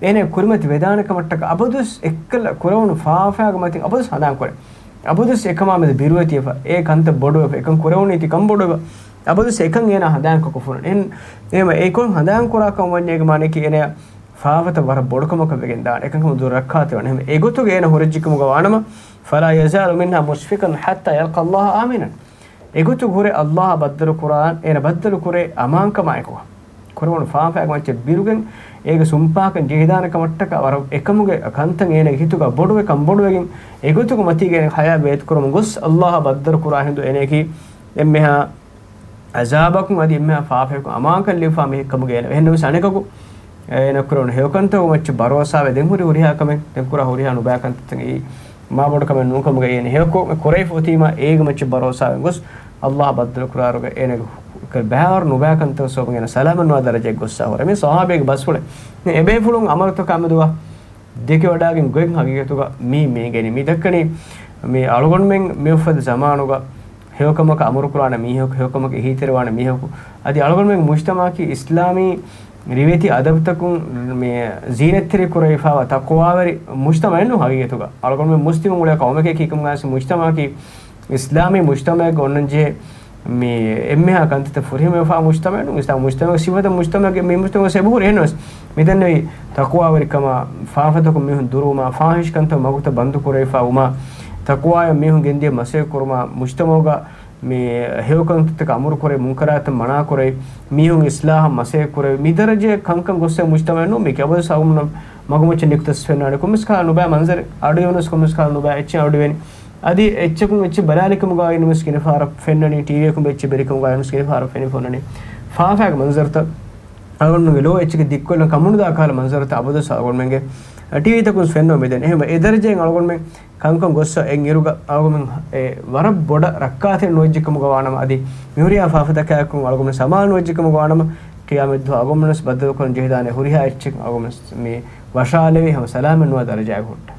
އޭނާ ކުރިމަތި ވެދާނެ ކަމަށްޓަކައި އަބަދުވެސް އެއްކަލަ ކުރެވުނު ފާފައިގެ މަތިން އަބަދުވެސް ހަނދާން ކުރޭ. އަބަދުވެސް އެކަމާ މެދު ބިރުވެތިވެފަ، އެ ކަންތައް ބޮޑުވެފަ، އެކަން ކުރެވުނީތީ ކަން ބޮޑުވެފަ، އަބަދުވެސް އެކަން އޭނާ ހަނދާންކޮށް ކޮށްފަ އޮންނަނީ. އެހެން، އެހެން އެކަން ހަނދާން ކުރާކަމަށް ވަންޏޭގެ މާނައަކީ އޭނާ ފާފަތައް ވަރަށް ބޮޑުކަމަކަށް ވެގެން ދާނެ. އެކަންކަމަށް ދުރައްކާތެރިވާނެ. އެހެން އެގޮތުގަ އޭނާ ހުރެއްޖެކަމުގަ ވާނަމަ، فلا يزال منها مشفقا حتى يلقى الله آمنا. އެގޮތުގަ ހުރެ ﷲ އާ ބައްދަލު ކުރާން، އޭނަ ބައްދަލު ކުރޭ އަމާންކަމާއެކު. ކުރެވުނު ފާފައިގެ މައްޗަށް ބިރުގެން، އޭގެ ސުންޕާކަން ޖެހިދާނެ ކަމަށްޓަކައި ވަރަށް އެކަމުގެ ކަންތައް އޭނަގެ ހިތުގަ ބޮޑުވެ ކަންބޮޑުވެގެން، އެގޮތުގެ މަތީގަ އޭނަ ހަޔާތް ބޭތުކުރަމުން ގޮސް ﷲ އާ ބައްދަލު ކުރާ ހިނދު އޭނައަކީ އެންމެހާ އަޒާބަކުން އަދި އެންމެހާ ފާފައަކުން އަމާންކަން ލިބިފާ މީހެއްކަމުގަ އޭނަ. އެހެންނަމަވެސް އަނެކަކު އޭނަ ކުރެވުނު ހެޔޮކަންތަކުގެ މައްޗަށް ބަރޯސާވެ ދެން ހުރި ހުރިހާ ކަމެއް، ދެން ކުރާ ހުރިހާ ނުބައި ކަންތައްތައް އެއީ މާބޮޑު ކަމެއް ނޫންކަމުގަ އޭނަ ހެޔޮކޮށް ކުރެވިފަ އޮތީމަ އޭގެ މައްޗަށް ބަރޯސާވެ ގޮސް ﷲ އާ ބައްދަލު ކުރާއިރުގަ އޭނަގެ ބައިވަރު ނުބައި ކަންތައް ސަބަބުން އޭނަ ސަލާމަތްނުވާ ދަރަޖައަށް ގޮއްސަ ހުރެ. މި ޞަޙާބީގެ ބަސްފުޅެއް. އެބޭފުޅުން އަމަލުތަކާ މެދުވާ ދެކެވަޑާގެން ގޮތް ހަގީގަތުގަ މީ މޭގެނީ. މި ދައްކަނީ މި އަޅުގަނޑުމެން މިއުފައްދި ޒަމާނުގަ ހެޔޮކަމަކަށް އަމުރުކުރާނެ މީހަކު، ހެޔޮކަމަކަށް އެހީތެރިވާނެ މީހަކު، އަދި އަޅުގަނޑުމެން މުޖްތަމަޢަކީ އިސްލާމީ ރިވެތި އަދަބުތަކުން މި ޒީނަތްތެރި ކުރެވިފާވާ ތަޤްވާވެރި މުޖްތަމަޢެއް ނޫން ހަގީގަތުގަ. އަޅުގަނޑުމެން މުސްލިމު އުޅޭ ޤައުމެކޭ ކީކަމުގައި މުޖްތަމަޢަކީ އިސްލާމީ މުޖްތަމަޢެއްގަ އޮންނަންޖެހޭ މި އެންމެހާ ކަންތައްތައް ފުރިހަމަވެފާ މުޖްތަމަޢެއް ނޫން. އިސްލާމް މުޖްތަމަޢުގެ ސިފަތައް މުޖްތަމަޢުގެ މި މުޖްތަމަޢުގެ އެބަހުރި. އެހެންނަމަވެސް މިދެންނެވި ތަޤްވާވެރިކަމާ، ފާފަތަކުން މީހުން ދުރުވުމާ، ފާޙިޝް ކަންތައް މަގުތައް ބަންދު ކުރެވިފާ ވުމާ، ތަޤްވާއަށް މީހުން ގެންދިޔަ މަސައްކަތް ކުރުމާ، މުޖްތަމަޢުގަ މި ހެޔޮކަންތައްތަކަށް އަމުރު ކުރެވި، މުންކަރާތަށް މަނާ ކުރެވި، މީހުން އިޞްލާޙަށް މަސައްކަތް ކުރެވި، މި ދަރަޖައަށް ކަންކަން ގޮއްސަ މުޖްތަމަޢެއް ނޫން. މީ ކިޔަބަދު ސައުމުނަ މަގުމައްޗަށް ނިކުތަސް ފެންނާނެ. ކޮންމެސް ކާ ނުބައި މަންޒަރެއް އަޑު އިވުނަސް ކޮންމެސް ކާ ނުބައި އެއްޗެއް އަޑު އިވެނީ. އަދި އެއްޗަކުން އެއްޗެއް ބަލާލިކަމުގައި ނުވެސް ގިނަފަހަރަށް ފެންނަނީ، ޓީވީއަކުން އެއްޗެއް ބެލިކަމުގައި ނުވެސް ގިނަފަހަރަށް ފެނިފަ އޮންނަނީ. ފާފައިގެ މަންޒަރުތައް އަޅުގަނޑުގެ ލޯ އެއްޗެކެ ދިއްކޮށްލަން ކަމުނުދާ ކަހަލަ މަންޒަރުތައް އަބަދު އަޅުގަނޑުމެންގެ ޓީވީތަކުން ފެންނަ މިދެން. އެހެން އެ ދަރަޖައިން އަޅުގަނޑުމެން ކަންކަން ގޮއްސަ އެއް އިރުގަ އަޅުގަނޑުމެން އެ ވަރަށް ބޮޑަށް ރައްކާތެރި ނުވެއްޖެކަމުގަ ވާނަމަ، އަދި މިހުރިހާ ފާފަތަކާއެކު އަޅުގަނޑުމެން ސަމާލު ނުވެއްޖެކަމުގަ ވާނަމަ، ޤިޔާމަތްދުވަހު އަޅުގަނޑުމެން ވެސް ބައްދަލުކުރަން ޖެހިދާނެ ހުރިހާ އެއްޗެއް އަޅުގަނޑުމެން ވެސް މި ވަށާލެވި ހަމަ ސަލާމަތް ނުވާ ދަރަޖައަކަށް ހުއްޓާ.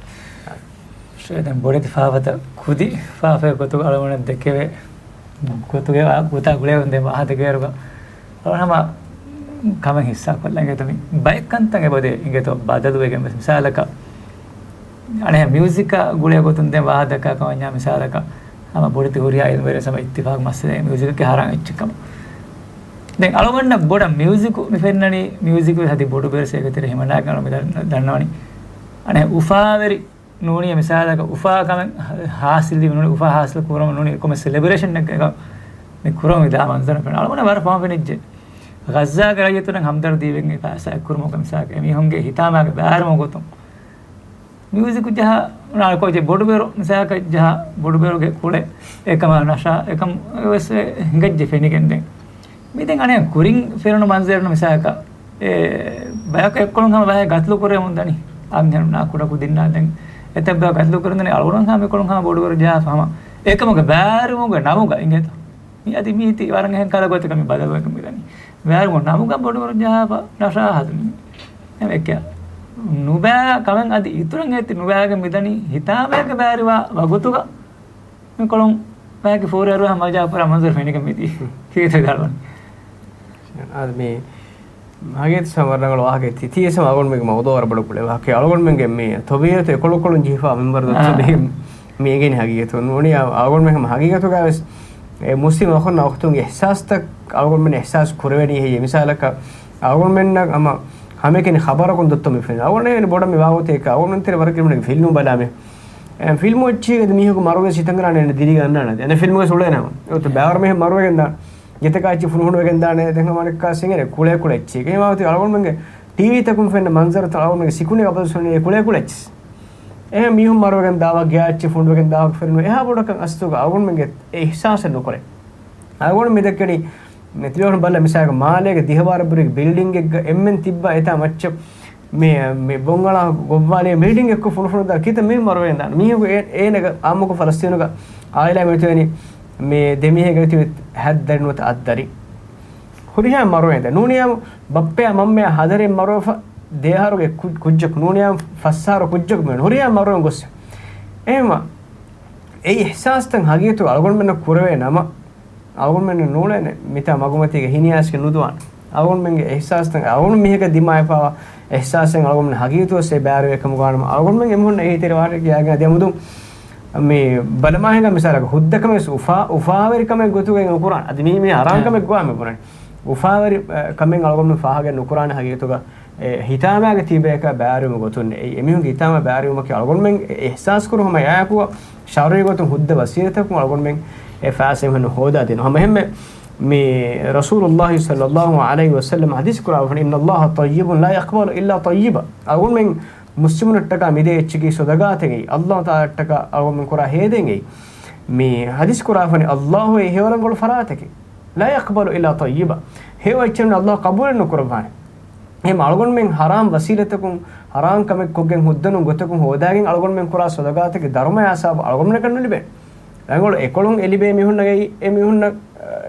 ޝޭ، ދެން ބޮޑެތި ފާފަތައް ކުދި ފާފައެއް ގޮތުގަ އަޅުގަނޑަށް ދެކެވޭ ގޮތުގެ ވާ-، ގޮތާ ގުޅޭ ދެން ވާހަކަ ދެކެވޭއިރުގަ އަޅުގަނޑު ހަމަ ކަމެއް ހިއްސާކޮށްލަން އިނގޭތޯ މި ބައެއް ކަންތައް އެބަދޭ އިނގޭތޯ ބަދަލުވެގެން ވެސް. މިސާލަކަށް އަނެއް މިއުޒިކާ ގުޅޭ ގޮތުން ދެން ވާހަކަ ދައްކާ ކަމަށް މިސާލަކަށް ހަމަ ބޮޑެތި ހުރިހާ އިލްމުވެރިން ހަމަ އިއްތިފާޤު މައްސަލައެއް މިއުޒިކަކީ ހަރާން އެއްޗެއް ކަމަށް. ދެން އަޅުގަނޑަށް ބޮޑަށް މިއުޒިކު މި ފެންނަނީ މިއުޒިކު ވެސް އަދި ބޮޑު ބޭރަށް އޭގެ ތެރޭ ހިމަނާގެން އަޅު މި ދަން-، ދަންނަވަނީ. އަނެއް އުފާވެރި ނޫނީ މިސާލަކަށް އުފާ ކަމެއް ހާސިލްވީމަ ނޫނީ އުފާ ހާސިލް ކުރުމަށް ނޫނީ ކޮންމެ ސެލެބްރޭޝަންއެއްގަ މި ކުރަމުން ދާ މަންޒަރު ފެންނަ އަޅުގަނޑަށް ވަރަށް ފަހުން ފެނިއްޖެ. ޣައްޒާގެ ރައްޔިތުން ހަމްދަރްދީވެގެން ފައިސާ އެއްކުރުމުގަ މިސާލަކަށް އެމީހުންގެ ހިތާމާގެ ބައިވެރިވުމުގެ ގޮތުން މިއުޒިކު ޖަހާ ނާކޯޖެ ބޮޑުބޭރު މިސާލަކަށް ޖަހާ ބޮޑުބޭރުގެ ކުޅެ އެކަމާ ނަޝާ އެކަމް ވެސް ހިނގައްޖެ ފެނިގެންދެން. މިދެން އަނެއް ކުރިން ފެނުނު މަންޒަރު މިސާލަކަށް އެ ބަޔަކު އެއްކޮޅުން ހަމަ ބަހެއް ގަތުލު ކުރެވެމުން ދަނީ. އަންހެނުންނާ ކުޑަކުދިންނާ ދެން އެތައް ބަޔަކު ގަތުލު ކުރެވެން ދަނީ އަޅުގަނޑު ހަމަ އެކޮޅުން ހަމަ ބޮޑުބޭރު ޖަހާފަ ހަމަ އެކަމުގެ ބައިވެރިވުމުގެ ނަމުގަ އިނގޭތޯ. މި އަދި މީތި ވަރަށް އެހެން ކަހަލަ ގޮތަކަށް މި ބަދަލުވެގެން މިދަނީ. ބައިވެރިވުމުގެ ނަމުގަ ބޮޑުބޭރު ޖަހާފަ ނަޝާ ހަދަނީ. އެކެ ނުބައި ކަމެއް އަދި އިތުރަށް އޭތި ނުބައިގެން މިދަނީ ހިތާމައިގެ ބައިވެރިވާ ވަގުތުގަ މިކޮޅުން ބަޔަކީ ފޯރި އަރުވާ މަޖާ ކުރާ މަންޒަރު ފެނިގެން މިދީ. ކީއްތަ ދާޅުވަނީ؟ އާދެ، މި ހަގީގަތު ސަމަ ރަނގަޅު ވާހަކަ ތިތީ ސަމަ އަޅުގަނޑުމެންގެ މައުޟޫ ވަރަށް ބޮޑު ކުޅެ ވާހަކަ. އަޅުގަނޑުމެންގެ މި ތަބީޢަތު އެކޮޅުކޮޅުން ޖެހިފާ މިންވަރު ދޮއްތަ އާ. މި، މި އެނގެނީ ހަގީގަތު. ނޫނީ އަޅުގަނޑުމެން ހަމަ ހަގީގަތުގަ ވެސް އެ މުސްލިމް އަޚުންނާ އުޚްތުންގެ އިޙްސާސްތައް އަޅުގަނޑުމެން އިޙްސާސް ކުރެވެނީ ހެއްޔޭ؟ މިސާލަކަށް އަޅުގަނޑުމެންނަށް ހަމަ ހަމައެކަނި ޚަބަރަކުން ދޮއްތަ މި ފެން. އަޅުގަނޑުމެން ބޮޑަށް މި ވާގޮތެއް އަޅުގަނޑުމެން ތެރެ ވަރަށް ގިނަ ފިލްމު ބަލާ މި. އެ، ފިލްމު އެއްޗެއް އަދި މީހަކު މަރުވެސް ހިތަށް އަރާނެ ދިރި ގަންނާނެ. އެން ފިލްމުގެ ސުޅޭނަމަ. އޮތު ބައިވަރު މީހެއް މަރުވެގެން ދާނެ. ގެތަކާ އެއްޗެއް ފުނޑު ފުނޑުވެގެން ދާނެ. ދެން ހަމަ އަނެއްކާ ސިނގެރެ ކުޅޭ ކުޅޭ އެއްޗެއް. އެހެންވާ އޮތީ އަޅުގަނޑުމެންގެ ޓީވީތަކުން ފެންނަ މަންޒަރުތައް އަޅުގަނޑުމެންގެ ސިކުނޑި އަބަދު ސުނީ ކުޅޭ ކުޅޭ އެއްޗެއް. އެހެން މީހުން މަރުވެގެން ދާވާ ގެޔާ އެއްޗެއް ފުނޑުވެގެން ދާވާ ފެނުނު. އެހާ ބޮޑަކަށް އަސްލުގަ އަޅުގަނޑުމެންގެ އެ އިޙްސާސެއް ނުކުރޭ. އަޅުގަނޑު މި ދެއްކެނީ މި ތިބޭފުޅުން ބަލަ މިސާލަކަށް މާލޭގެ ދިހަވާރަށް ބުރި ބިލްޑިންގެއްގަ އެންމެން ތިއްބާ އެތާ މައްޗަށް މި، މި ބޮންއަޅާ ގޮއްވާލޭ ބިލްޑިން އެއްކޮށް ފުނޑު ފުނޑު ދާ ކިތައް މީހުން މަރުވެގެން ދާނެ. މީހަކު އޭ، އޭނަގެ އާއްމުކޮށް ފަލަސްތީނުގަ އާއިލާ މެތުވެނީ މި ދެ މީހެއްގެ ތިބި ހަތް ދަރި ނުވަތަ އަށް ދަރި. ހުރިހާ މަރުވެގެން ދާ. ނޫނީ އާ ބައްޕަޔާ މަންމަޔާ ހަތަރެއް މަރުވެފަ ދެ އަހަރުގެ ކު-، ކުއްޖަކު ނޫނީ އާ ފަސް އަހަރު ކުއްޖަކު މީހުން ހުރިހާ މަރުވެގެން ގޮއްސަ. އެހެންވާ އެ އިޙްސާސްތައް ހަގީގަތު އަޅުގަނޑުމެންނަށް ކުރެވޭ ނަމަ، އަޅުގަނޑުމެން ނޫޅޭނެ މިތާ މަގުމަތީގެ ހިނިއައިސްގެން ނުދުވާނެ. އަޅުގަނޑުމެންގެ އިޙްސާސްތައް، އަޅުގަނޑު މީހަކަށް ދިމާވެފާވާ އިޙްސާސެއް އަޅުގަނޑުމެން ހަގީގަތުވެސް އެ ބައިވެރިވޭ ކަމުގަ ވާނަމަ، އަޅުގަނޑުމެން އެމީހުންނަށް އެހީތެރިވާށޭ ކިޔާގެން އަދި އަމުދު މި ބަލަމާހިނގާ މިސާލަކަށް ހުއްދަ ކަމެއް ވެސް އުފާ، އުފާވެރި ކަމެއް ގޮތުގައި ނުކުރާނެ. އަދި މީ، މީ ހަރާން ކަމެއް ގޮވާ މި ބުނަނީ. އުފާވެރި، އަ، ކަމެއް އަޅުގަނޑުމެން ފާހަގަ ނުކުރާނެ ހަގީގަތުގަ. އެ ހިތާމާގެ ތިބޭކަށް ބައިވެރިވުމުގެ ގޮތުން އެ އެމީހުންގެ ހިތާމާ ބައިވެރިވުމަކީ އަޅުގަނޑުމެން އެ އިޙްސާސް ކުރު ހަމަ އެއާއެކު ޝަރުޢީ ގޮތުން ހުއްދަ ވަސީލަތަކުން އަޅުގަނޑުމެން އެ ފައިސާ އެމީހުން ހޯދާ ދިނުން. ހަމަ އެހެންމެ މި ރަސޫލުﷲ ޞައްލަﷲ ޢަލައިހި ވަސައްލަމަ ޙަދީޘް ކުރާފަނި، "إن الله طيب لا يقبل إلا طيبا." އަޅުގަނޑުމެން މުސްލިމުންނަށްޓަކާ މިދޭ އެއްޗަކީ ޞަދަޤާތެއްގައި، ﷲ ތަޢާލާއަށްޓަކާ އަޅުގަނޑުމެން ކުރާ ހޭދައިގައި. މި ޙަދީޘް ކުރާފަނި، ﷲ އެއީ ހެޔޮ ރަނގަޅު ފަރާތެކޭ. لا يقبل إلا طيبا. ހެޔޮ އެއްޗެއް ނޫން ﷲ ޤަބޫލެއް ނުކުރައްވާނެ. އެހެން އަޅުގަނޑުމެން ހަރާމް ވަސީލަތަކުން، ހަރާމް ކަމެއް ކޮށްގެން ހުއްދަ ނޫން ގޮތަކުން ހޯދާގެން އަޅުގަނޑުމެން ކުރާ ޞަދަޤާތެއްގެ ދަރުމަޔާ ސަވާބު އަޅުގަނޑުމެންނަކަށް ނުލިބޭ. ރަނގަޅު އެކޮޅުން އެ ލިބޭ މީހުންނަށް، އެ މީހުންނަށް،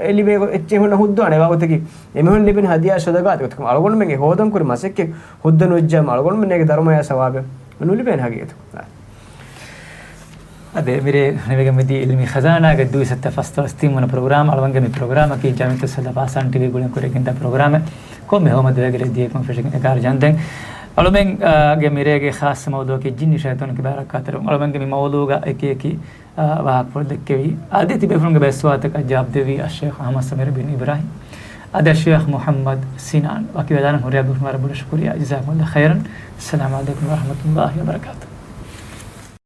އެ ލިބޭ ގޮ-، އެއްޗެއް ހުންނަ ހުއްދަވާނެ ވާގޮތަކީ، އެ މީހުން ލިބެން ހަދިޔާ ޞަދަޤާތެއް ގޮތަކުން އަޅުގަނޑުމެންގެ ހޯދަން ކުރި މަސައްކަތް ހުއްދަ ނުވެއްޖާމަ އަޅުގަނޑުމެންނަށް އޭގެ ދަރުމަޔާ ސަވާބެއް ނުލިބޭނެ ހަގީގަތު. އަދި މިރޭ ނިމިގެން މިދީ އިލްމީ ޚަޒާނާގެ ދުވިސައްތަ ފަސްދޮޅަސް ތިން ވަނަ ޕްރޮގްރާމް. އަޅުގަނޑުގެ މި ޕްރޮގްރާމަކީ ޖަމިއްޔަތުއް ސަލަފް އާސާން ޓީވީ ގުޅެން ކުރެގެންދާ ޕްރޮގްރާމެއް. ކޮންމެ ހަމަ ދުވަހެއްގެ ރޭ ދިޔައިރު ފެށިގެން އެގާރަ ޖަންދެން. އަޅުމެން، އާ، ގެ މިރޭގެ ޚާއްޞަ މައުޟޫޢަކީ ޖިންނި ޝައިޠާނު ކިބާރައްކާތެރިވުން. އަޅުމެންގެ މި މައުޟޫޢުގަ އެކި އެކި، އާ، ވާހަކަފުޅު ދެއްކެވި. އާދެ، ތިބޭފުޅުންގެ ބައެއް ސުވާލުތަކަށް ޖަވާބު ދެއްވީ އައްޝައިޚް އަޙްމަދު ސަމީރު ބިން އިބްރާހީމް. އަދި އައްޝައިޚް މުޙައްމަދު ސިނާން. ވަކިވެލާނަން ހުރިހާ ބޭފުޅުންނަށް ވަރަށް ބޮޑަށް ޝުކުރިއްޔާ. ޖަޒާކުމުﷲ ޚައިރަން. އައްސަލާމު ޢަލައިކުމް ވަރަޙްމަތުﷲ ވަބަރަކާތު.